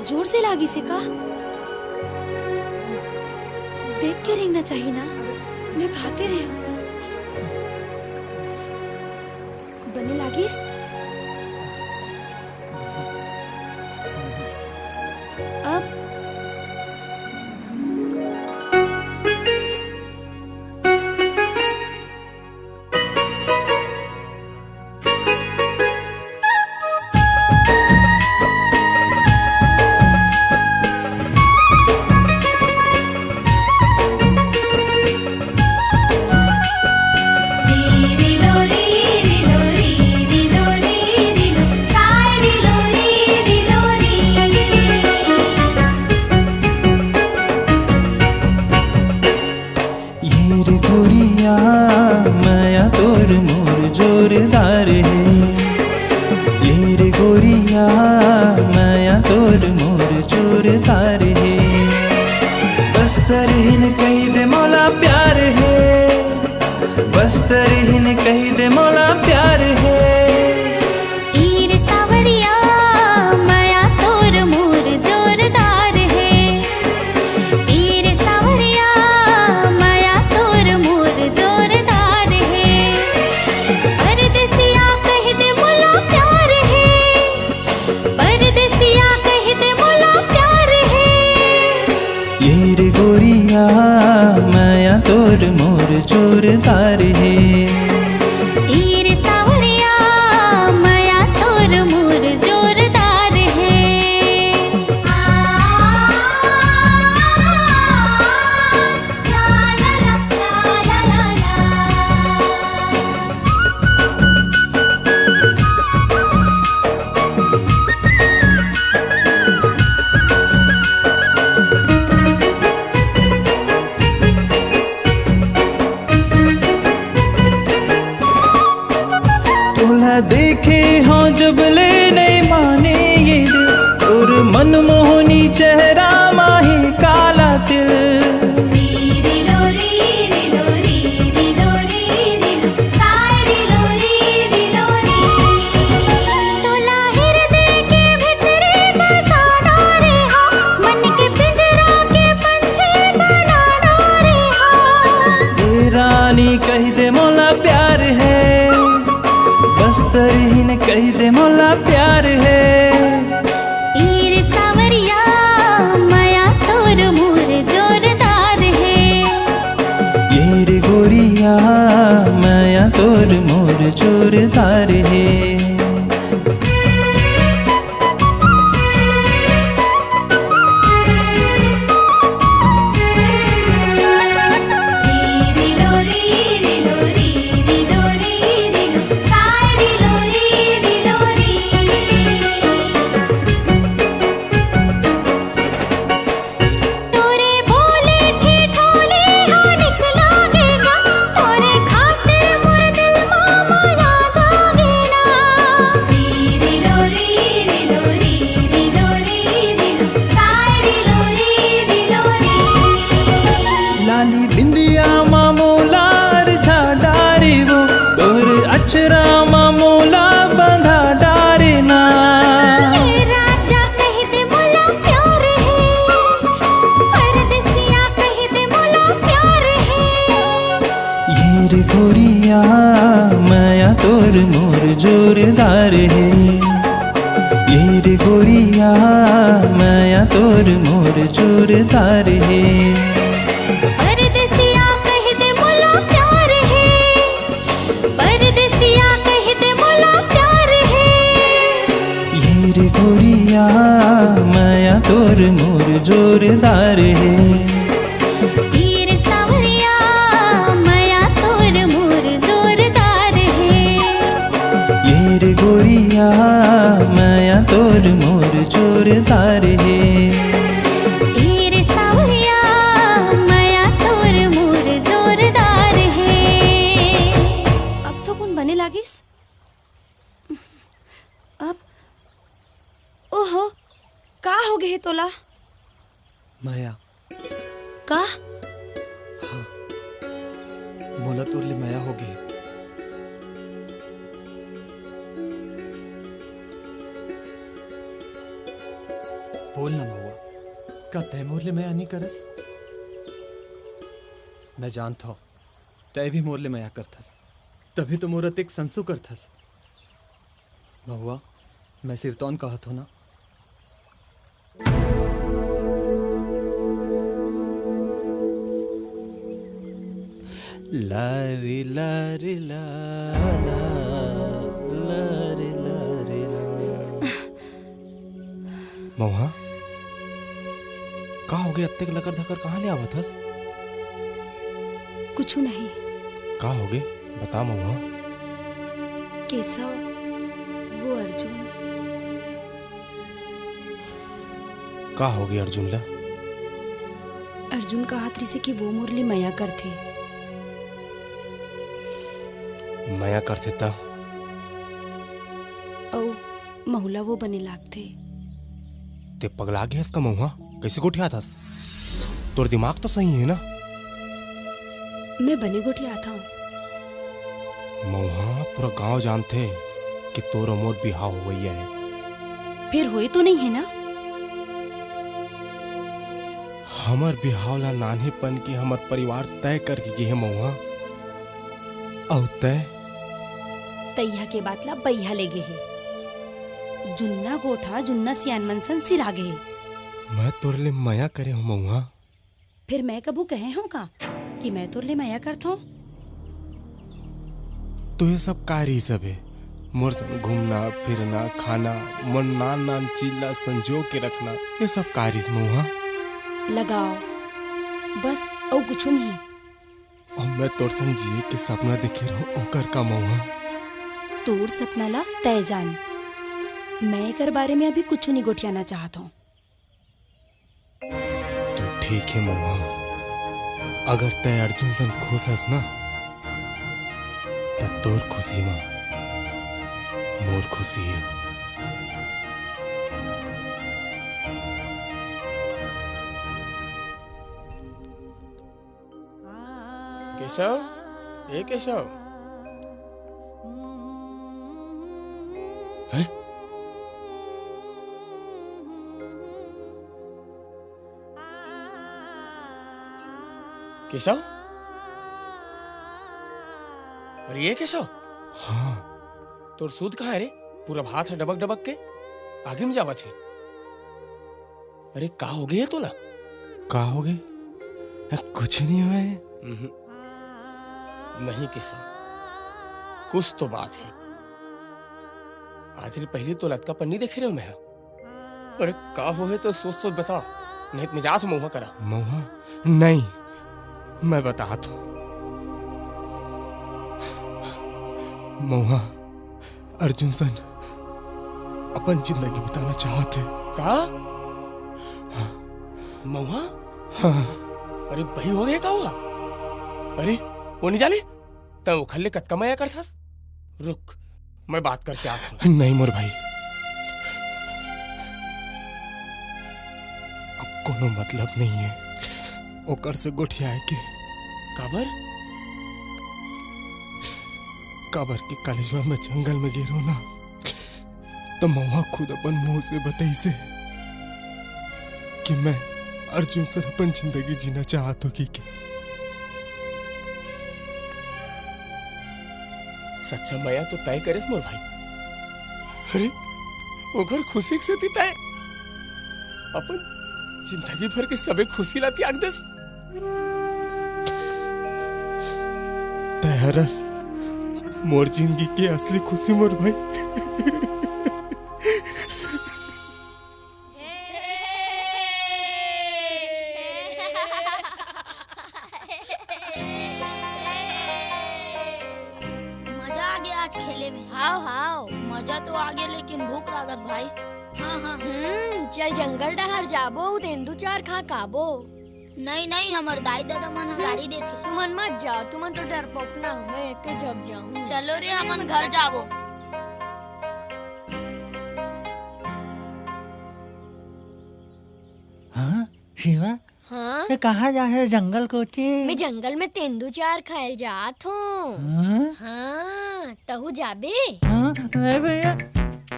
जोर से लागिस हे का? देख के रेंगना चाही ना, मैं खाते रहे। बने लागिस? अब ये रे गोरिया, मया तोर मोर जोरदार हे। ये रे गोरिया, मया तोर मोर जोरदार हे। बस तरिहिन कहि दे मोला प्यार हे, बस तरिहिन कहि दे मोला प्यार हे। ईर सावरिया, मया तोर मोर जोरदार हे। ईर सावरिया, मया तोर मोर जोरदार हे। परदेसिया कहि दे मोला प्यार हे। परदेसिया कहि दे मोला प्यार हे। ये रे गोरिया, मया तोर मोर जोर जोरदार हे। ईर सावरिया, मया तोर मोर जोरदार हे। तोला देखे हो जब ले नहीं माने ये दिल, तोर मनमोहनी चेहरा माहे काला तिल। तोला हिरदे के भीतरे बसा डारे हो, मन के पिंजरा के पंछी बना डारे हो। ए रानी कहि दे मोला प्यार हे, बस तोर ही ने कहि दे मोला प्यार हे। ईर सावरिया, मया तोर मोर जोरदार हे। ईर गोरिया, मया तोर मोर जोरदार हे। तोरे बोले ठिठोले हो निकला गे गा, तोरे खातिर मोर दिल मा माया जागे ना। री री लो री री लो री री लो री री लो साय री लो री री लो री। लाली बिंदिया मा मोला अरझा डारे वो, तोर अचरा मा मोला बंधा डारे ना। ए राजा कहि दे मोला प्यार हे, परदेसिया कहि दे मोला प्यार हे। ईर गोरिया, मया तोर मोर जोरदार हे। ईर गोरिया, मया तोर मोर जोरदार हे। परदेसिया कहि दे मोला प्यार हे, परदेसिया कहि दे मोला प्यार हे। ईर गोरिया, मया तोर मोर जोरदार हे। ईर सावरिया, मया तोर मोर जोरदार हे। ईर गोरिया, मया तोर मोर जोरदार हे। ईर सावरिया, मया तोर मोर जोरदार हे। अब तो कुन बने लागिस। अब, ओहो, का हो गे हे तोला? मया। का? हाँ, मोला तोर ले मया हो गे। बोल ना महुआ, का तै मोर ले मया नी करस? मैं जानत हौं, तै भी मोर ले मया करथस, तभी तो मोर अतेक संसो करथस। महुआ, मैं सिरतौन कहत हौं ना। लारी लारी ला, ला, लारी लारी ला। महुआ, का होगे? अतेक लकर धकर कहाँ ले आवत हस? कुछु नहीं। का होगे? बता महुआ। केशव, वो अर्जुन। का होगे अर्जुन ला? अर्जुन कहत रिसे कि वो मोर ले मया करथे। मया करथे त? अउ महू ला वो बने लागथे। ते पगला गे हस का महुआ? कइसे गोठियात हस? तोर दिमाग तो सही हे ना? मैं बने गोठियात हौं। महुआ, पूरा गांव जानथे कि तोर अउ मोर बिहाव होवइया हे। फेर होए तो नइ हे ना? हमर बिहाव ला नान्हेपन के हमर परिवार तय करके गे हे महुआ। अउ तै? तइहा के बात ला बइहा ले गे हे। जुन्ना गोठ जुन्ना सियान मन सन सिरा गे हे। मैं तोर ले मया करे हौं महुआ। फेर मैं कभू कहे हौं का कि मैं तोर ले मया करथौं? तो ये सब का रिहिस अबे? मोर संग घूमना, फिरना, खाना, मोर नान नान चीज ला संजो के रखना, ये सब का रिहिस मउहा? लगाव, बस अउ कुछु नहीं। अउ मैं तोर संग जिए के सपना देखे रहूं, ओकर का मउहा? तोर सपना ला तय जान, मैं एकर बारे में अभी कुछु नहीं गोठियाना चाहत हूँ। तो ठीक हे मउहा, अगर तै अर्जुन सन खुश हस ना, त तोर खुशी म मोर खुशी हे। केशव, ए केशव। हैं? केशव? अरे ये केशव? हाँ। तोर सूद कहाँ हे रे? पूरा भात ह डबक डबक के आगी में जावत हे। अरे का होगे हे तोला? का होगे? कुछ नहीं होय। उहुं। नहीं केशव, कुछ तो बात हे। आज ले पहली तोला अतका पन्नी देखे रहेंव मैं। अरे का होहे तो सोच सोच बता, नहीं तो मैं जात हूँ मउहा करा। मउहा? नहीं, मैं बतात हूँ। मउहा अर्जुन सन अपन जिंदगी बिताना चाहत हे। का? मउहा? हाँ। अरे बही होगे का हुआ? अरे वो नहीं जाने, तै ओखर ले कतका मया करथस। रुक, मैं बात करके आत हूँ। नहीं मोर भाई, अब कोनो मतलब नहीं हे ओकर से गोठियाए के। काबर? काबर के काले जब मैं जंगल में गे रहेंव ना, त मउहा खुद अपन मुंह से बतइसे कि मैं अर्जुन सन अपन जिंदगी जीना चाहत हूँ कि के। सच्चा मया तो तय करेस मोर भाई। अरे, ओकर खुशी के सेती तय अपन जिंदगी भर के सबे खुशी ला त्याग देस। तै हरस मोर जिंदगी के असली खुशी मोर भाई। मजा आ गया आज खेले में। हाव, हाव। मजा तो आ गया, लेकिन भूख लागत भाई। हाँ, हाँ। हम्म, चल जंगल डहर जाबो, तेंदू चार खा काबो। नहीं, नहीं, हमर दाई ददा मन ह गारी देथे। तुमन मत जाओ, तुमन तो डरपोकना हो, मैं एके झक जाहूं। चलो रे, हमन घर जाबो। हाँ, शिवा, हाँ? ते कहाँ जा हे जंगल कोती? मैं जंगल में तेंदू चार खाए जात हूँ। हाँ? हाँ, तहू जाबे? हाँ, नहीं भैया,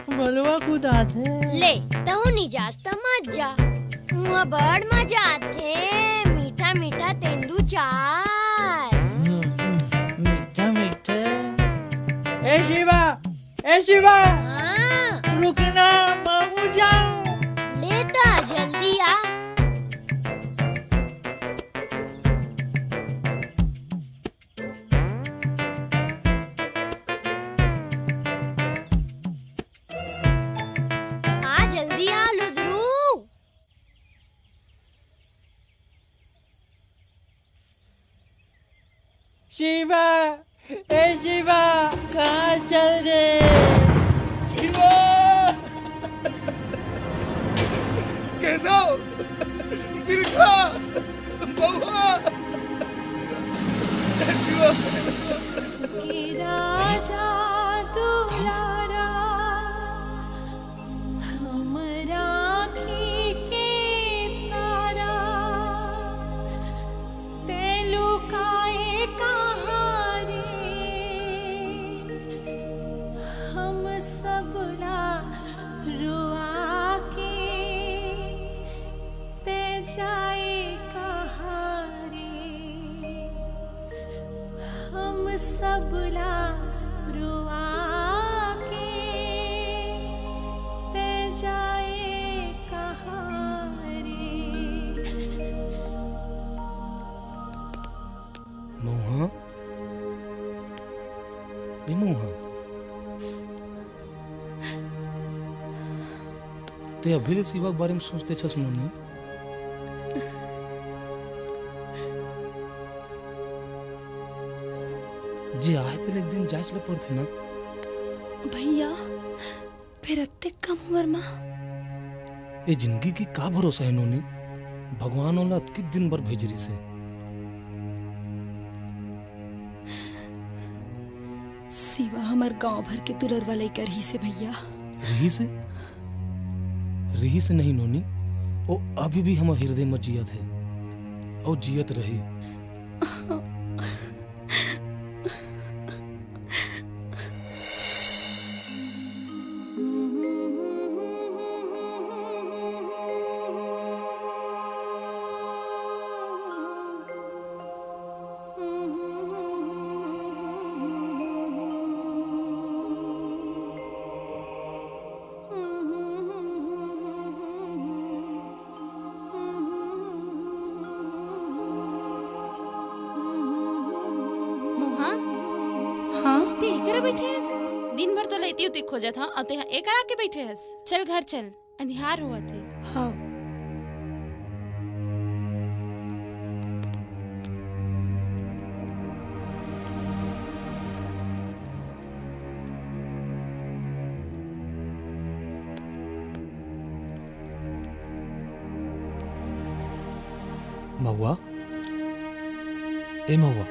बलवा कुदाथे। ले, तहू नी जास त मत जा। उहाँ बड़ मजा आथे, मीठा मीठा तेंदू चार। हम्म, मीठा मीठा। ए शिवा, ए शिवा, हाँ। रुकना, महूँ जाऊं। ले त जल्दी आ। आ जल्दी आ लुदरू। शिवा, ए शिवा, कहाँ चल दे? शिवा! केशव! बिलखा! महुआ! शिवा! के राजा दुलारा, हमर आँखी के तारा, तैं लुकाए कहाँ रे, हम सबला रुआ के, तैं जाए कहाँ रे, हम ए महुआ, ते अभी ले शिवा के बारे में सोचत हस नोनी? जे आय तेला एक दिन जांच ल पड़थे ना। भैया, फेर अतेक कम उमर म? ए जिंदगी के का भरोसा हे नोनी? भगवान ओला अतकी दिन बर भेज रिहिस हे। शिवा हमर गांव भर के दुलरवा लइका रिहिस हे भैया। रिहिस हे? रिहिस हे नहीं नोनी, ओ अभी भी हमर हिरदे म जियत हे, अउ जियत रही। मोहा, हाँ? ते एकरा बैठे हस? दिन भर तो लइती उती खोजत हंव, अउ तेहा एकरा आके बैठे हस। चल घर चल, अंधियार होवत हे। हाँ। महुआ, ए महुआ,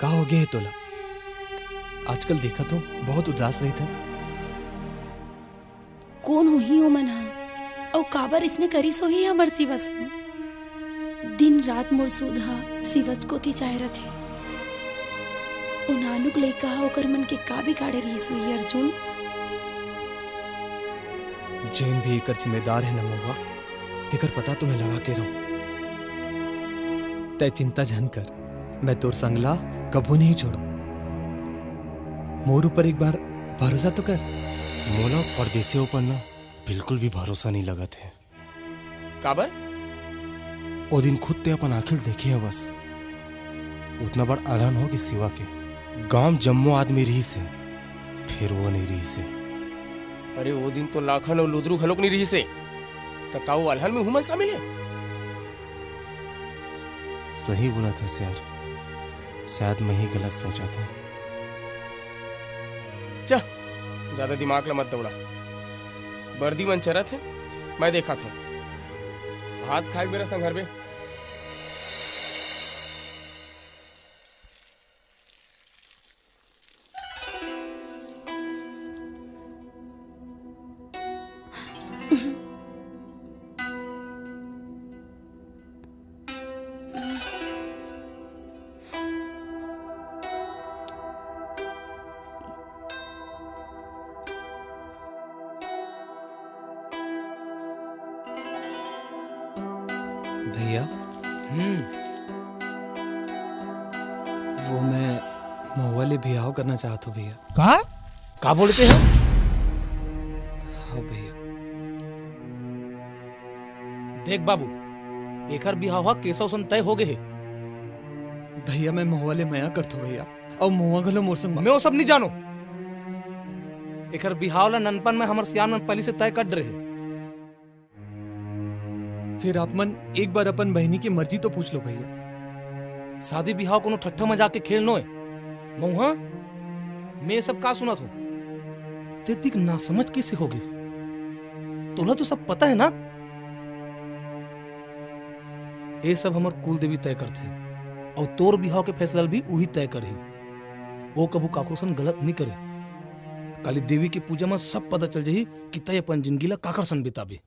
का हो गे हे तोला? आजकल देखत हंव, बहुत उदास रहिथस। कोन होही ओमन ह? अउ काबर इसने करिस होही हमर शिवा संग? दिन रात मोर सुध ह शिवच कोति चाहे रथे। ओ नानुक लइका ह ओकर मन के का बिगाड़े रिहिस होही अर्जुन? जेन भी एकर जिम्मेदार हे न महुआ, तेकर पता तो मैं लगा के रहूं। तै चिंता झन कर, मैं तोर संग ला कभू नहीं छोड़ों। मोर ऊपर एक बार भरोसा तो कर। मोला परदेसी ऊपर ना बिल्कुल भी भरोसा नहीं लगत हे। काबर? ओ दिन खुद ते अपन आँखी ल देखे हवस। उतना बड़ अलहन हो गे शिवा के। गांव जम्मो आदमी रिहिस हे, फेर वो नहीं रिहिस हे। अरे, ओ दिन तो लाखन अउ लुदरू घलोक नहीं रिहिस हे। त का वो अलहन में हुमन शामिल हे? सही बोलत हस यार, शायद मैं ही गलत सोचत हंव। जा, ज्यादा दिमाग ला मत दौड़ा। बरदी मन चरत हे, मैं देखत हंव। भात खाए के बेरा संघरबे। भैया। हम्म। वो मैं महुआ ले बिहाव करना चाहत हंव भैया। का? का बोलत हस? हाँ भैया। देख बाबू, एकर बिहाव ह केसव सन तय हो गे हे। भैया, मैं महुआ ले मया करथंव भैया, अउ महुआ घलो मोर संग। मैं वो सब नहीं जानों। एकर बिहाव ला ननपन में हमर सियान मन पहिली से तय कर डरे हे। फेर आप मन एक बार अपन बहिनी के मर्जी तो पूछ लो भैया। शादी बिहाव कोनो ठट्ठा मजाक के खेल नोय। महुआ, मैं ये सब का सुनत हंव? ते अतिक नासमझ कइसे हो गिस? तोला तो सब पता हे ना? ये सब हमर कुल देवी तय करथे, अउ तोर बिहाव के फैसला ल भी उही तय करही। ओ कभू काकरो सन गलत नइ करे। काली देवी के पूजा म सब पता चल जाही कि तैं अपन जिनगी ला काकर सन बिताबे।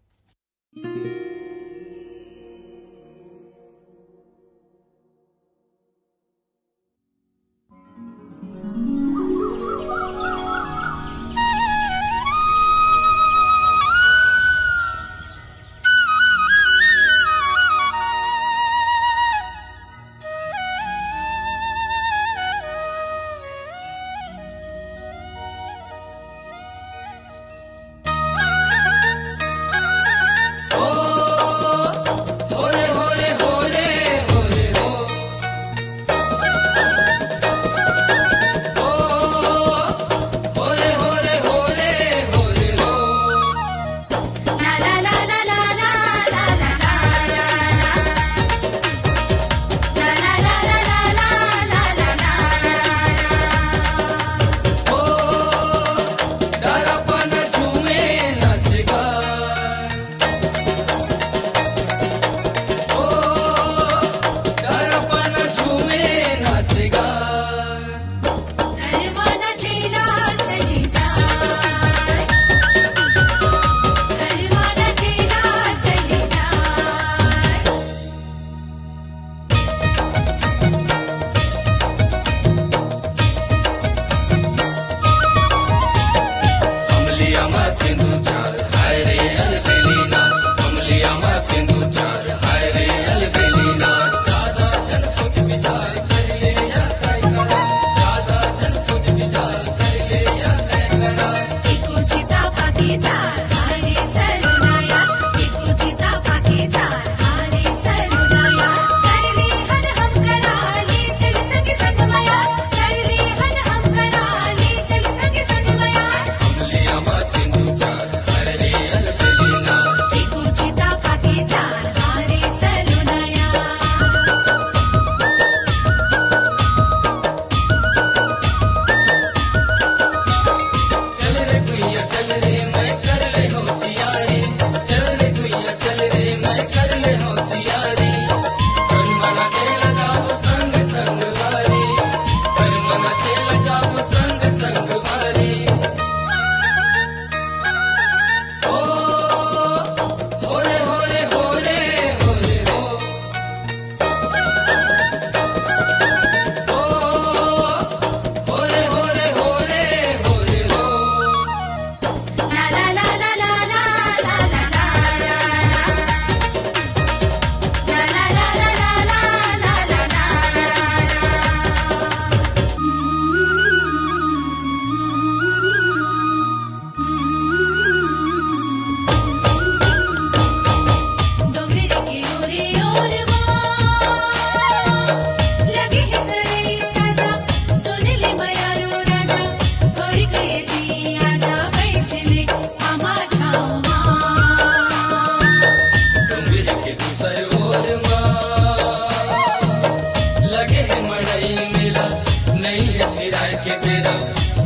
के बेरा,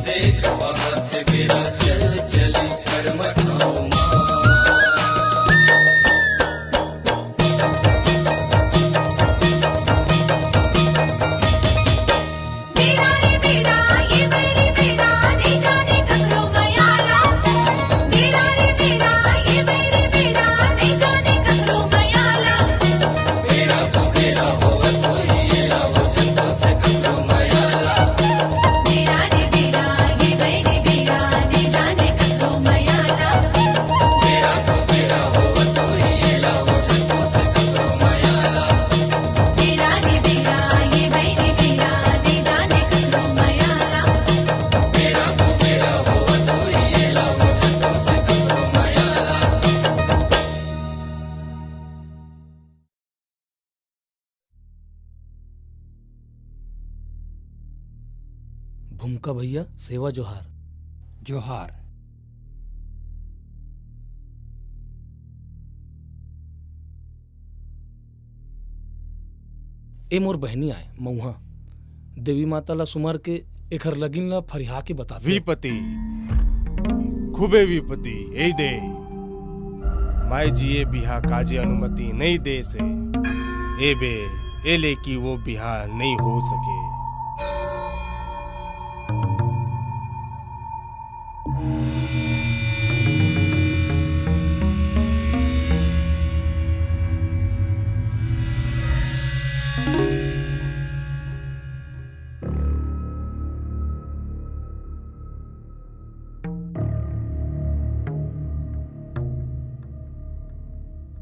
देख बहत बेरा, चल चली करम ठाँव मा। बेरा रे बेरा, ये बैरी बेरा, नहीं जाने ककरो मयाला। बेरा रे बेरा, ये बैरी बेरा, नहीं जाने ककरो मयाला। बेरा तो बेरा होवत होही, एला वो झन तो से ककरो मयाला। बेरा रे बेरा, ये बैरी बेरा, नहीं जाने ककरो मयाला। बेरा तो बेरा होवत होही, एला वो झन तो से ककरो मयाला। बेरा रे बेरा, ये बैरी बेरा, नहीं जाने ककरो मयाला। बेरा तो बेरा होवत होही, एला वो झन तो से ककरो मयाला। भूमका भैया, सेवा जोहार। जोहार। ए मोर बहिनी आय, मऊहा। देवी माता ला सुमर के एखर लगिन ला फरिहा के बता दे। विपति, खूबे विपति, ए दे। माई जी ए बिहा काजे अनुमति नइ दे से। ए बे, ए ले कि वो बिहा नइ हो सके।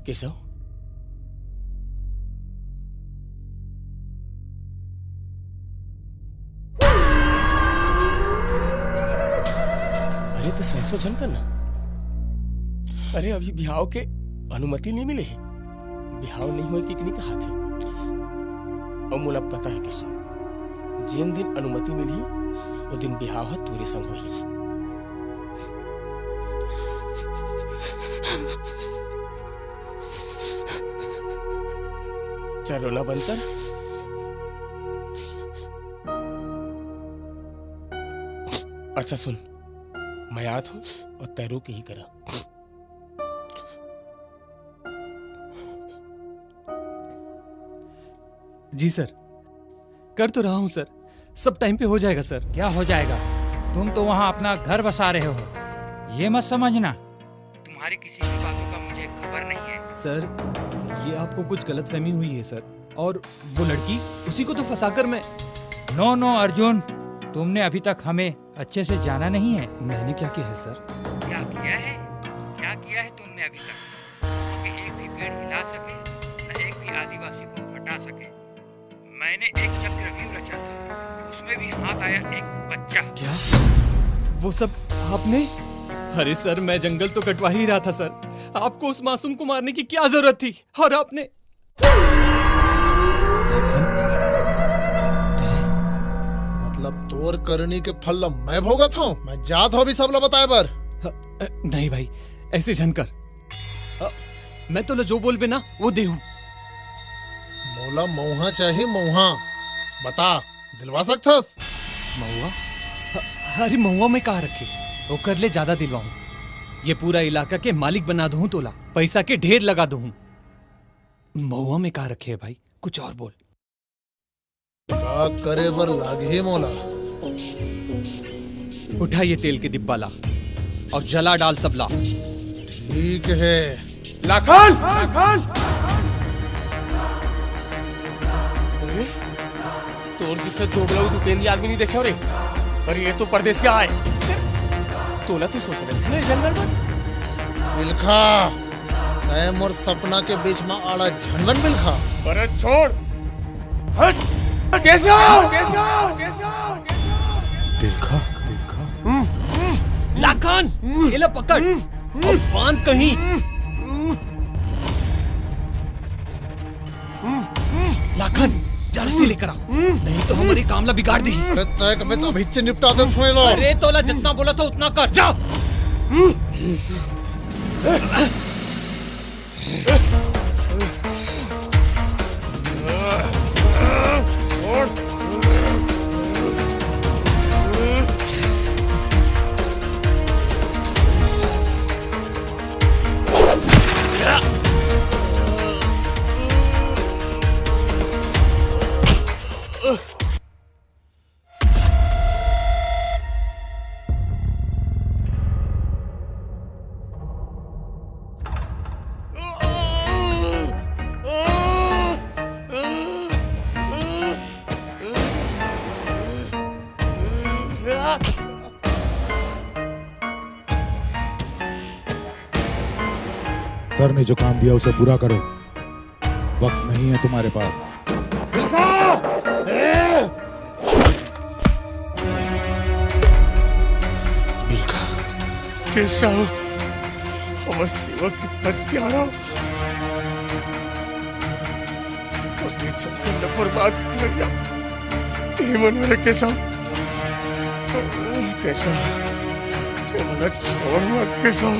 केशव? अरे, त संसो झन करना। अरे, अभी बिहाव के अनुमति नइ मिले हे। बिहाव नइ होय, किकनी कहाथे। अउ मोला पता हे केशव, जेन दिन अनुमति मिलही, ओ दिन बिहाव ह तोरे संग होही। चल रोना बंद कर। अच्छा सुन, मैं आत हूँ अउ तैं रो के ही करा। जी सर, कर तो रहा हूँ सर, सब टाइम पे हो जाएगा सर। क्या हो जाएगा? तुम तो वहाँ अपना घर बसा रहे हो, ये मत समझना। तुम्हारी किसी की बातों का मुझे खबर नहीं है। सर, ये आपको कुछ गलतफहमी हुई है सर। और वो लड़की, उसी को तो फंसाकर मैं नो नो अर्जुन, तुमने अभी तक हमें अच्छे से जाना नहीं है। मैंने क्या किया है सर? क्या किया है? क्या किया है तुमने अभी तक? वहाँ के एक भी पेड़ हिला सके, न एक भी आदिवासी को हटा सके। मैंने एक चक्रव्यूह रचा था, उसमें भी हाथ आया एक बच्चा। क्या? वो सब आपने? अरे सर, मैं जंगल तो कटवा ही रहा था सर। आपको उस मासूम को मारने की क्या जरूरत थी? और आपने... मतलब तोर करनी के फल ल मैं भोगत हूँ। मैं जात हूँ अभी सब ल बताए बर। ह-, अ, नहीं भाई, ऐसे झन कर। अ, मैं तोला जो बोलबे ना, वो देहूं। मोला मऊहा चाही, मऊहा। बता, दिलवा सकथस? मऊहा? ह-, अरे मऊहा मैं कहाँ रखे? ओकर ले ज्यादा दिलवाहूं। ये पूरा इलाका के मालिक बना दूं तोला। पैसा के ढेर लगा दूं। मऊहा मैं कहाँ रखे है भाई? कुछ और बोल। का करे बर लागही मोला? उठा ये तेल के डिब्बा ला और जला डाल सब ला। ठीक है। लाखन! लाखन! अरे, तोर जैसे दोगला दुपेंदी आदमी नहीं देखे हो रे। अरे, ये तो परदेसिया आय। तोला तो सोच रहे थे जंगल में। बिलखा। तैं मोर सपना के बीच म आड़ा झन बन बिलखा। अरे छोड़। हट। केशव! केशव! केशव! बिलखा। बिलखा। लाखन, एला पकड़ और बांध कहीं। लाखन, जल्दी लेकर आ, नहीं तो हमर काम ला बिगाड़ देही। अरे तैं कबे तो अभी से निपटा दे थोड़ा। अरे तोला जितना बोला था उतना कर, जा। सर ने जो काम दिया, उसे पूरा करो। वक्त नहीं है तुम्हारे पास। मिल्खा! ए! मिल्खा, केशव, हमर सेवक के हत्यारा। अभी जंगल ल बर्बाद कर दिया। ये मन मेरे केशव, केशव, ये मन छोड़ मत केशव।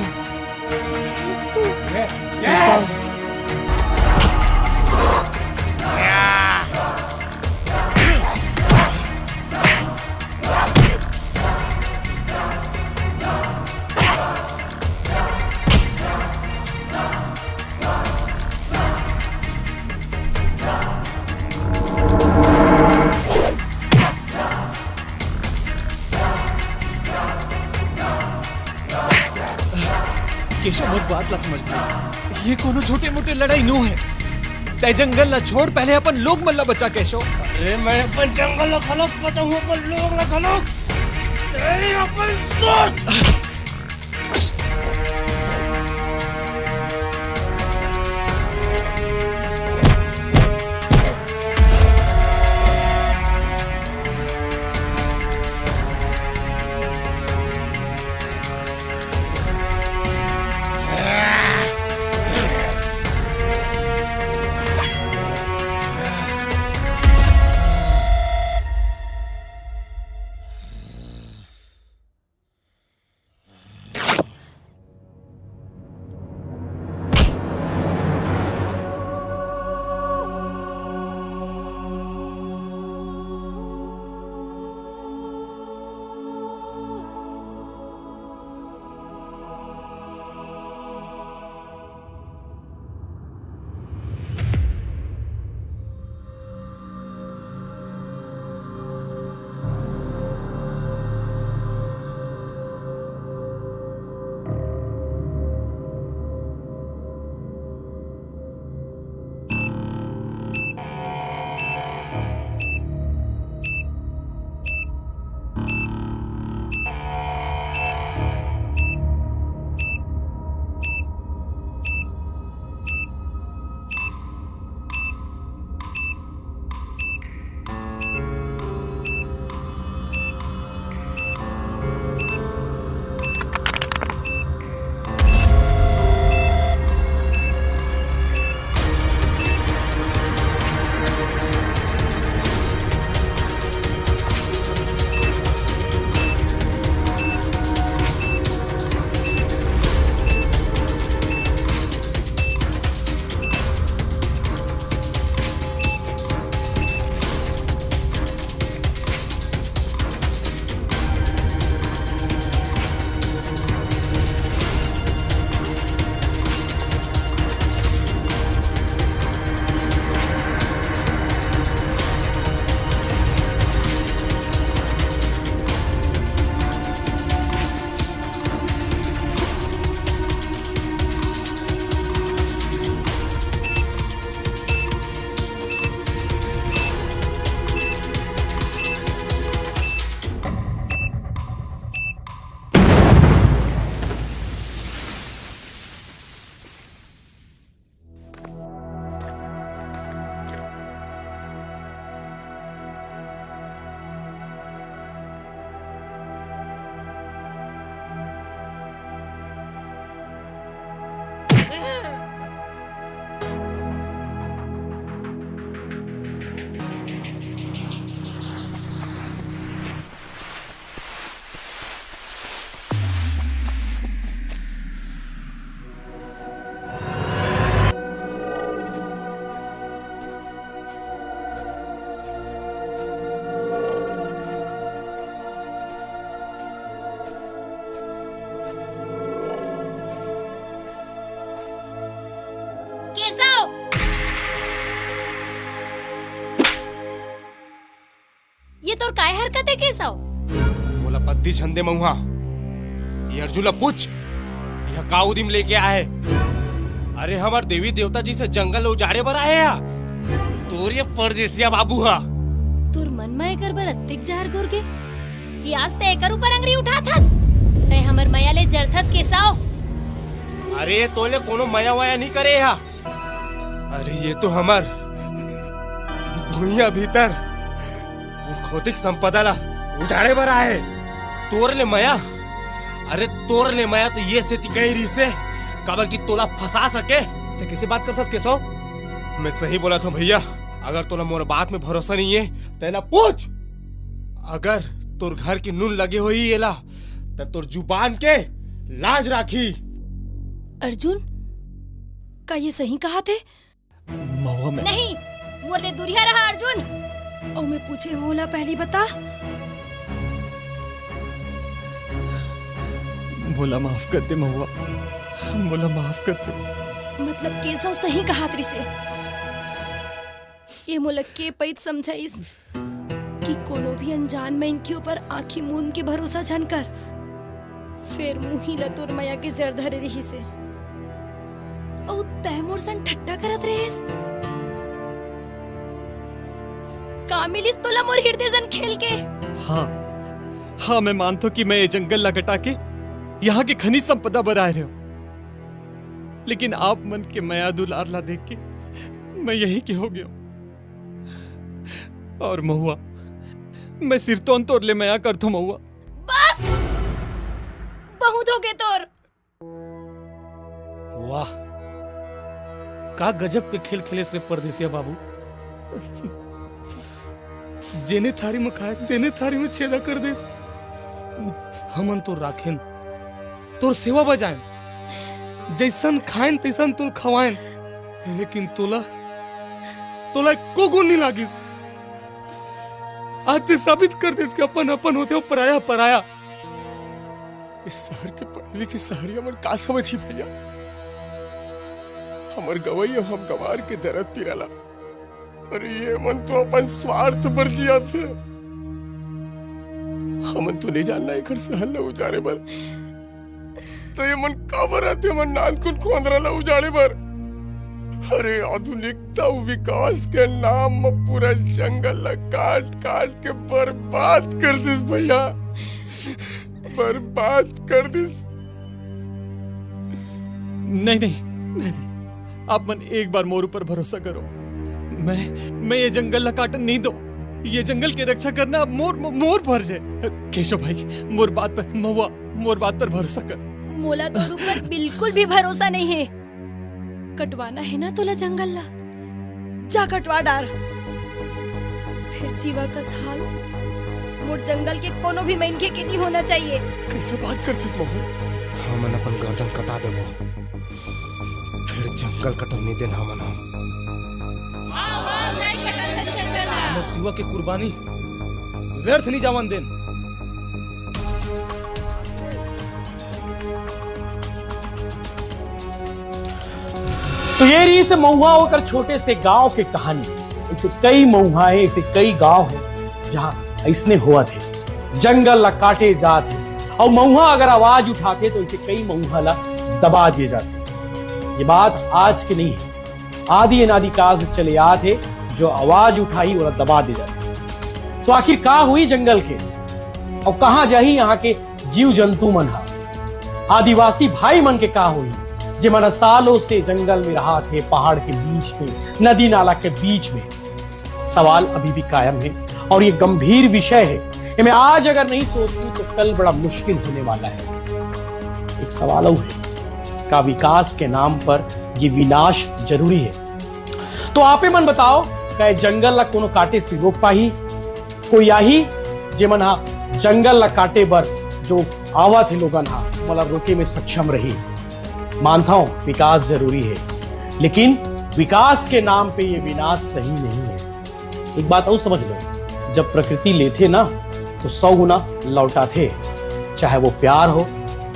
केशव, मोर बात ला समझ भाई, ये कोनो छोटे मोटे लड़ाई नो है। तै जंगल ला छोड़, पहले अपन लोग मन ला बचा केशव। अरे, मैं अपन जंगल ला घलोक बचाहूँ, अपन लोग ला घलोक। तेरी अपन सोच। केशव! ये तोर काय हरकत है केशव? मोला पद्दी झन दे मऊहा। ये अर्जुन ला पूछ, यह का उदिम लेके आए हे? अरे हमर देवी देवता जी से जंगल उजाड़े बर आए हे। तोर ये परदेसिया बाबू हा। तोर मन म एकर बर अत्तेक जहर घुर गे? कि आज तैं एकर ऊपर अंगरी उठाथस? तैं हमर मया ले जरथस केसव। अरे, तोले कोनो मया वया नहीं करे हा। अरे, ये तो हमर भुइयां भीतर खोतिक संपदा ला उजाड़े बर आए। तोर ले मया, अरे, तोर ले मया तो ये सेती कही रहिसे, काबर कि तोला फंसा सके। तैं कैसे बात करथस केसव? मैं सही बोलत हूँ भैया, अगर तोला मोर बात में भरोसा नहीं है, तैं एला पूछ। अगर तोर घर के नून लगे होही एला, त तोर जुबान के लाज राखी। अर्जुन, का ये सही कहाथे? महुआ, मैं नहीं, मोर ले दूरिहा रहा अर्जुन। अउ मैं पूछे हूँ, ओला पहली बता। मोला माफ कर दे महुआ, मोला माफ कर दे। मतलब केसव सही कहात रिसे। ये मोला के पइत समझाइस कि कोनो भी अनजान मनखे ऊपर आंखी मूंद के भरोसा झन कर। फेर मुही ला तोर मया के जर धरे रहिसे। अउ तैं मोर संग ठट्टा करत रहेस। का मिलिस तोला मोर हिरदे संग खेल के? हाँ, हाँ, मैं मानथों कि मैं ये जंगल ला कटा के यहाँ के खनिज संपदा बर आए रहेंव। लेकिन आप मन के मया दुलार ला देख के मैं यही के हो गयो। और महुआ, मैं सिरतोन तोर ले मया करथों महुआ। बस, बहुत हो गए तोर। वाह, का गजब के खेल खेलेस रे परदेसिया बाबू। जेने थारी में खाएस, तेने थारी में छेदा कर देस। हमन तो राखेन, तोर सेवा बजाएन, जैसन खाएन तैसन तोर खवाएन, लेकिन तोला, तोला एको गुण नहीं लागिस। आज तैं साबित कर देस कि अपन अपन होथे अउ पराया पराया। इस शहर के पढ़े लिखे शहरिया मन का समझही भैया, हमर गंवई अउ हम गंवार के दरद पीरा ला। अरे ये मन तो अपन स्वार्थ बर जियाथे। हमन तो नहीं जानना एकर शहर ला उजारे बर। तो ये मन काबर आथे हमर नानकुन खोंदरा ला उजारे बर? अरे आधुनिकता अउ विकास के नाम म पूरा जंगल ला काट काट के बर्बाद कर दिस भैया, बर्बाद कर दिस। नहीं, नहीं, नहीं, नहीं। आप मन एक बार मोर ऊपर भरोसा करो। मैं, मैं ये जंगल ला काटन नहीं दो। ये जंगल के रक्षा करना अब मोर, मोर फर्ज है। केशव भाई, मोर बात पर, महुआ, मोर बात पर भरोसा कर। मोला तोर ऊपर बिल्कुल भी भरोसा नहीं है। कटवाना है ना तोला जंगल ला, जा कटवा डार। फेर सिवा कस हाल मोर जंगल के कोनो भी मनखे के नहीं होना चाहिए। कैसे बात करथिस महुआ? हमन अपन गर्दन कटा देबो, फेर जंगल कटन नहीं देन हमन ह। हमर सिवा के कुर्बानी व्यर्थ नहीं जावन देन। तो ये रहिस महुआ ओकर छोटे से गांव के कहानी। ऐसे कई महुआ हे, ऐसे कई गांव हे, जहां ऐसने होवत हे, जंगल ला काटे जात हे, अउ महुआ अगर आवाज उठाथे, तो ऐसे कई महुआ ला दबा दिए जाथे। ये बात आज के नहीं हे, आदि अनादि काल से चले आत हे, जो आवाज उठाही, ओला दबा दिए जाथे। तो आखिर का होही जंगल के, अउ कहां जाही यहां के जीव जंतु मन ह? आदिवासी भाई मन के का होही, जेमन ह सालों से जंगल में रहत हे, पहाड़ के बीच में, नदी नाला के बीच में? सवाल अभी भी कायम हे अउ ये गंभीर विषय हे। एमे आज अगर नहीं सोचहूं तो कल बड़ा मुश्किल होने वाला हे। एक सवाल अउ हे, का विकास के नाम पर ये विनाश जरूरी हे? तो आपे मन बताओ, का ये जंगल ला कोनो काटे से रोक पाही? कोई आही, जेमन हा जंगल ला काटे बर जो आवत हे लोगन हा, ओला रोके में सक्षम रही? मानता हूं, विकास जरूरी हे, लेकिन विकास के नाम पे ये विनाश सही नहीं हे। एक बात अउ समझ लो, जब प्रकृति लेथे ना, तो सौ गुना लौटाथे, चाहे वो प्यार हो,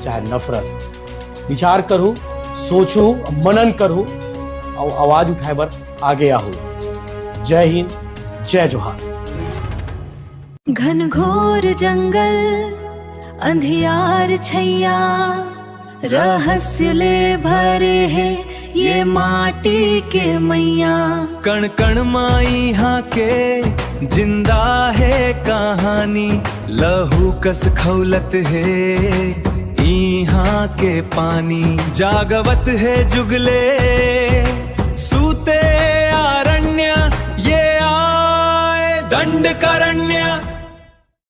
चाहे नफरत। विचार करहू, सोचहू, मनन करहू, अउ आवाज उठाए बर आगे आहू। जय हिंद, जय जोहार। घनघोर जंगल, अंधियार छैया, रहस्य ले भरे हे ये माटी के मैया। कण कण मा इहाँ के जिंदा हे कहानी, लहू कस खौलत हे इहाँ के पानी। जागवत हे जुगले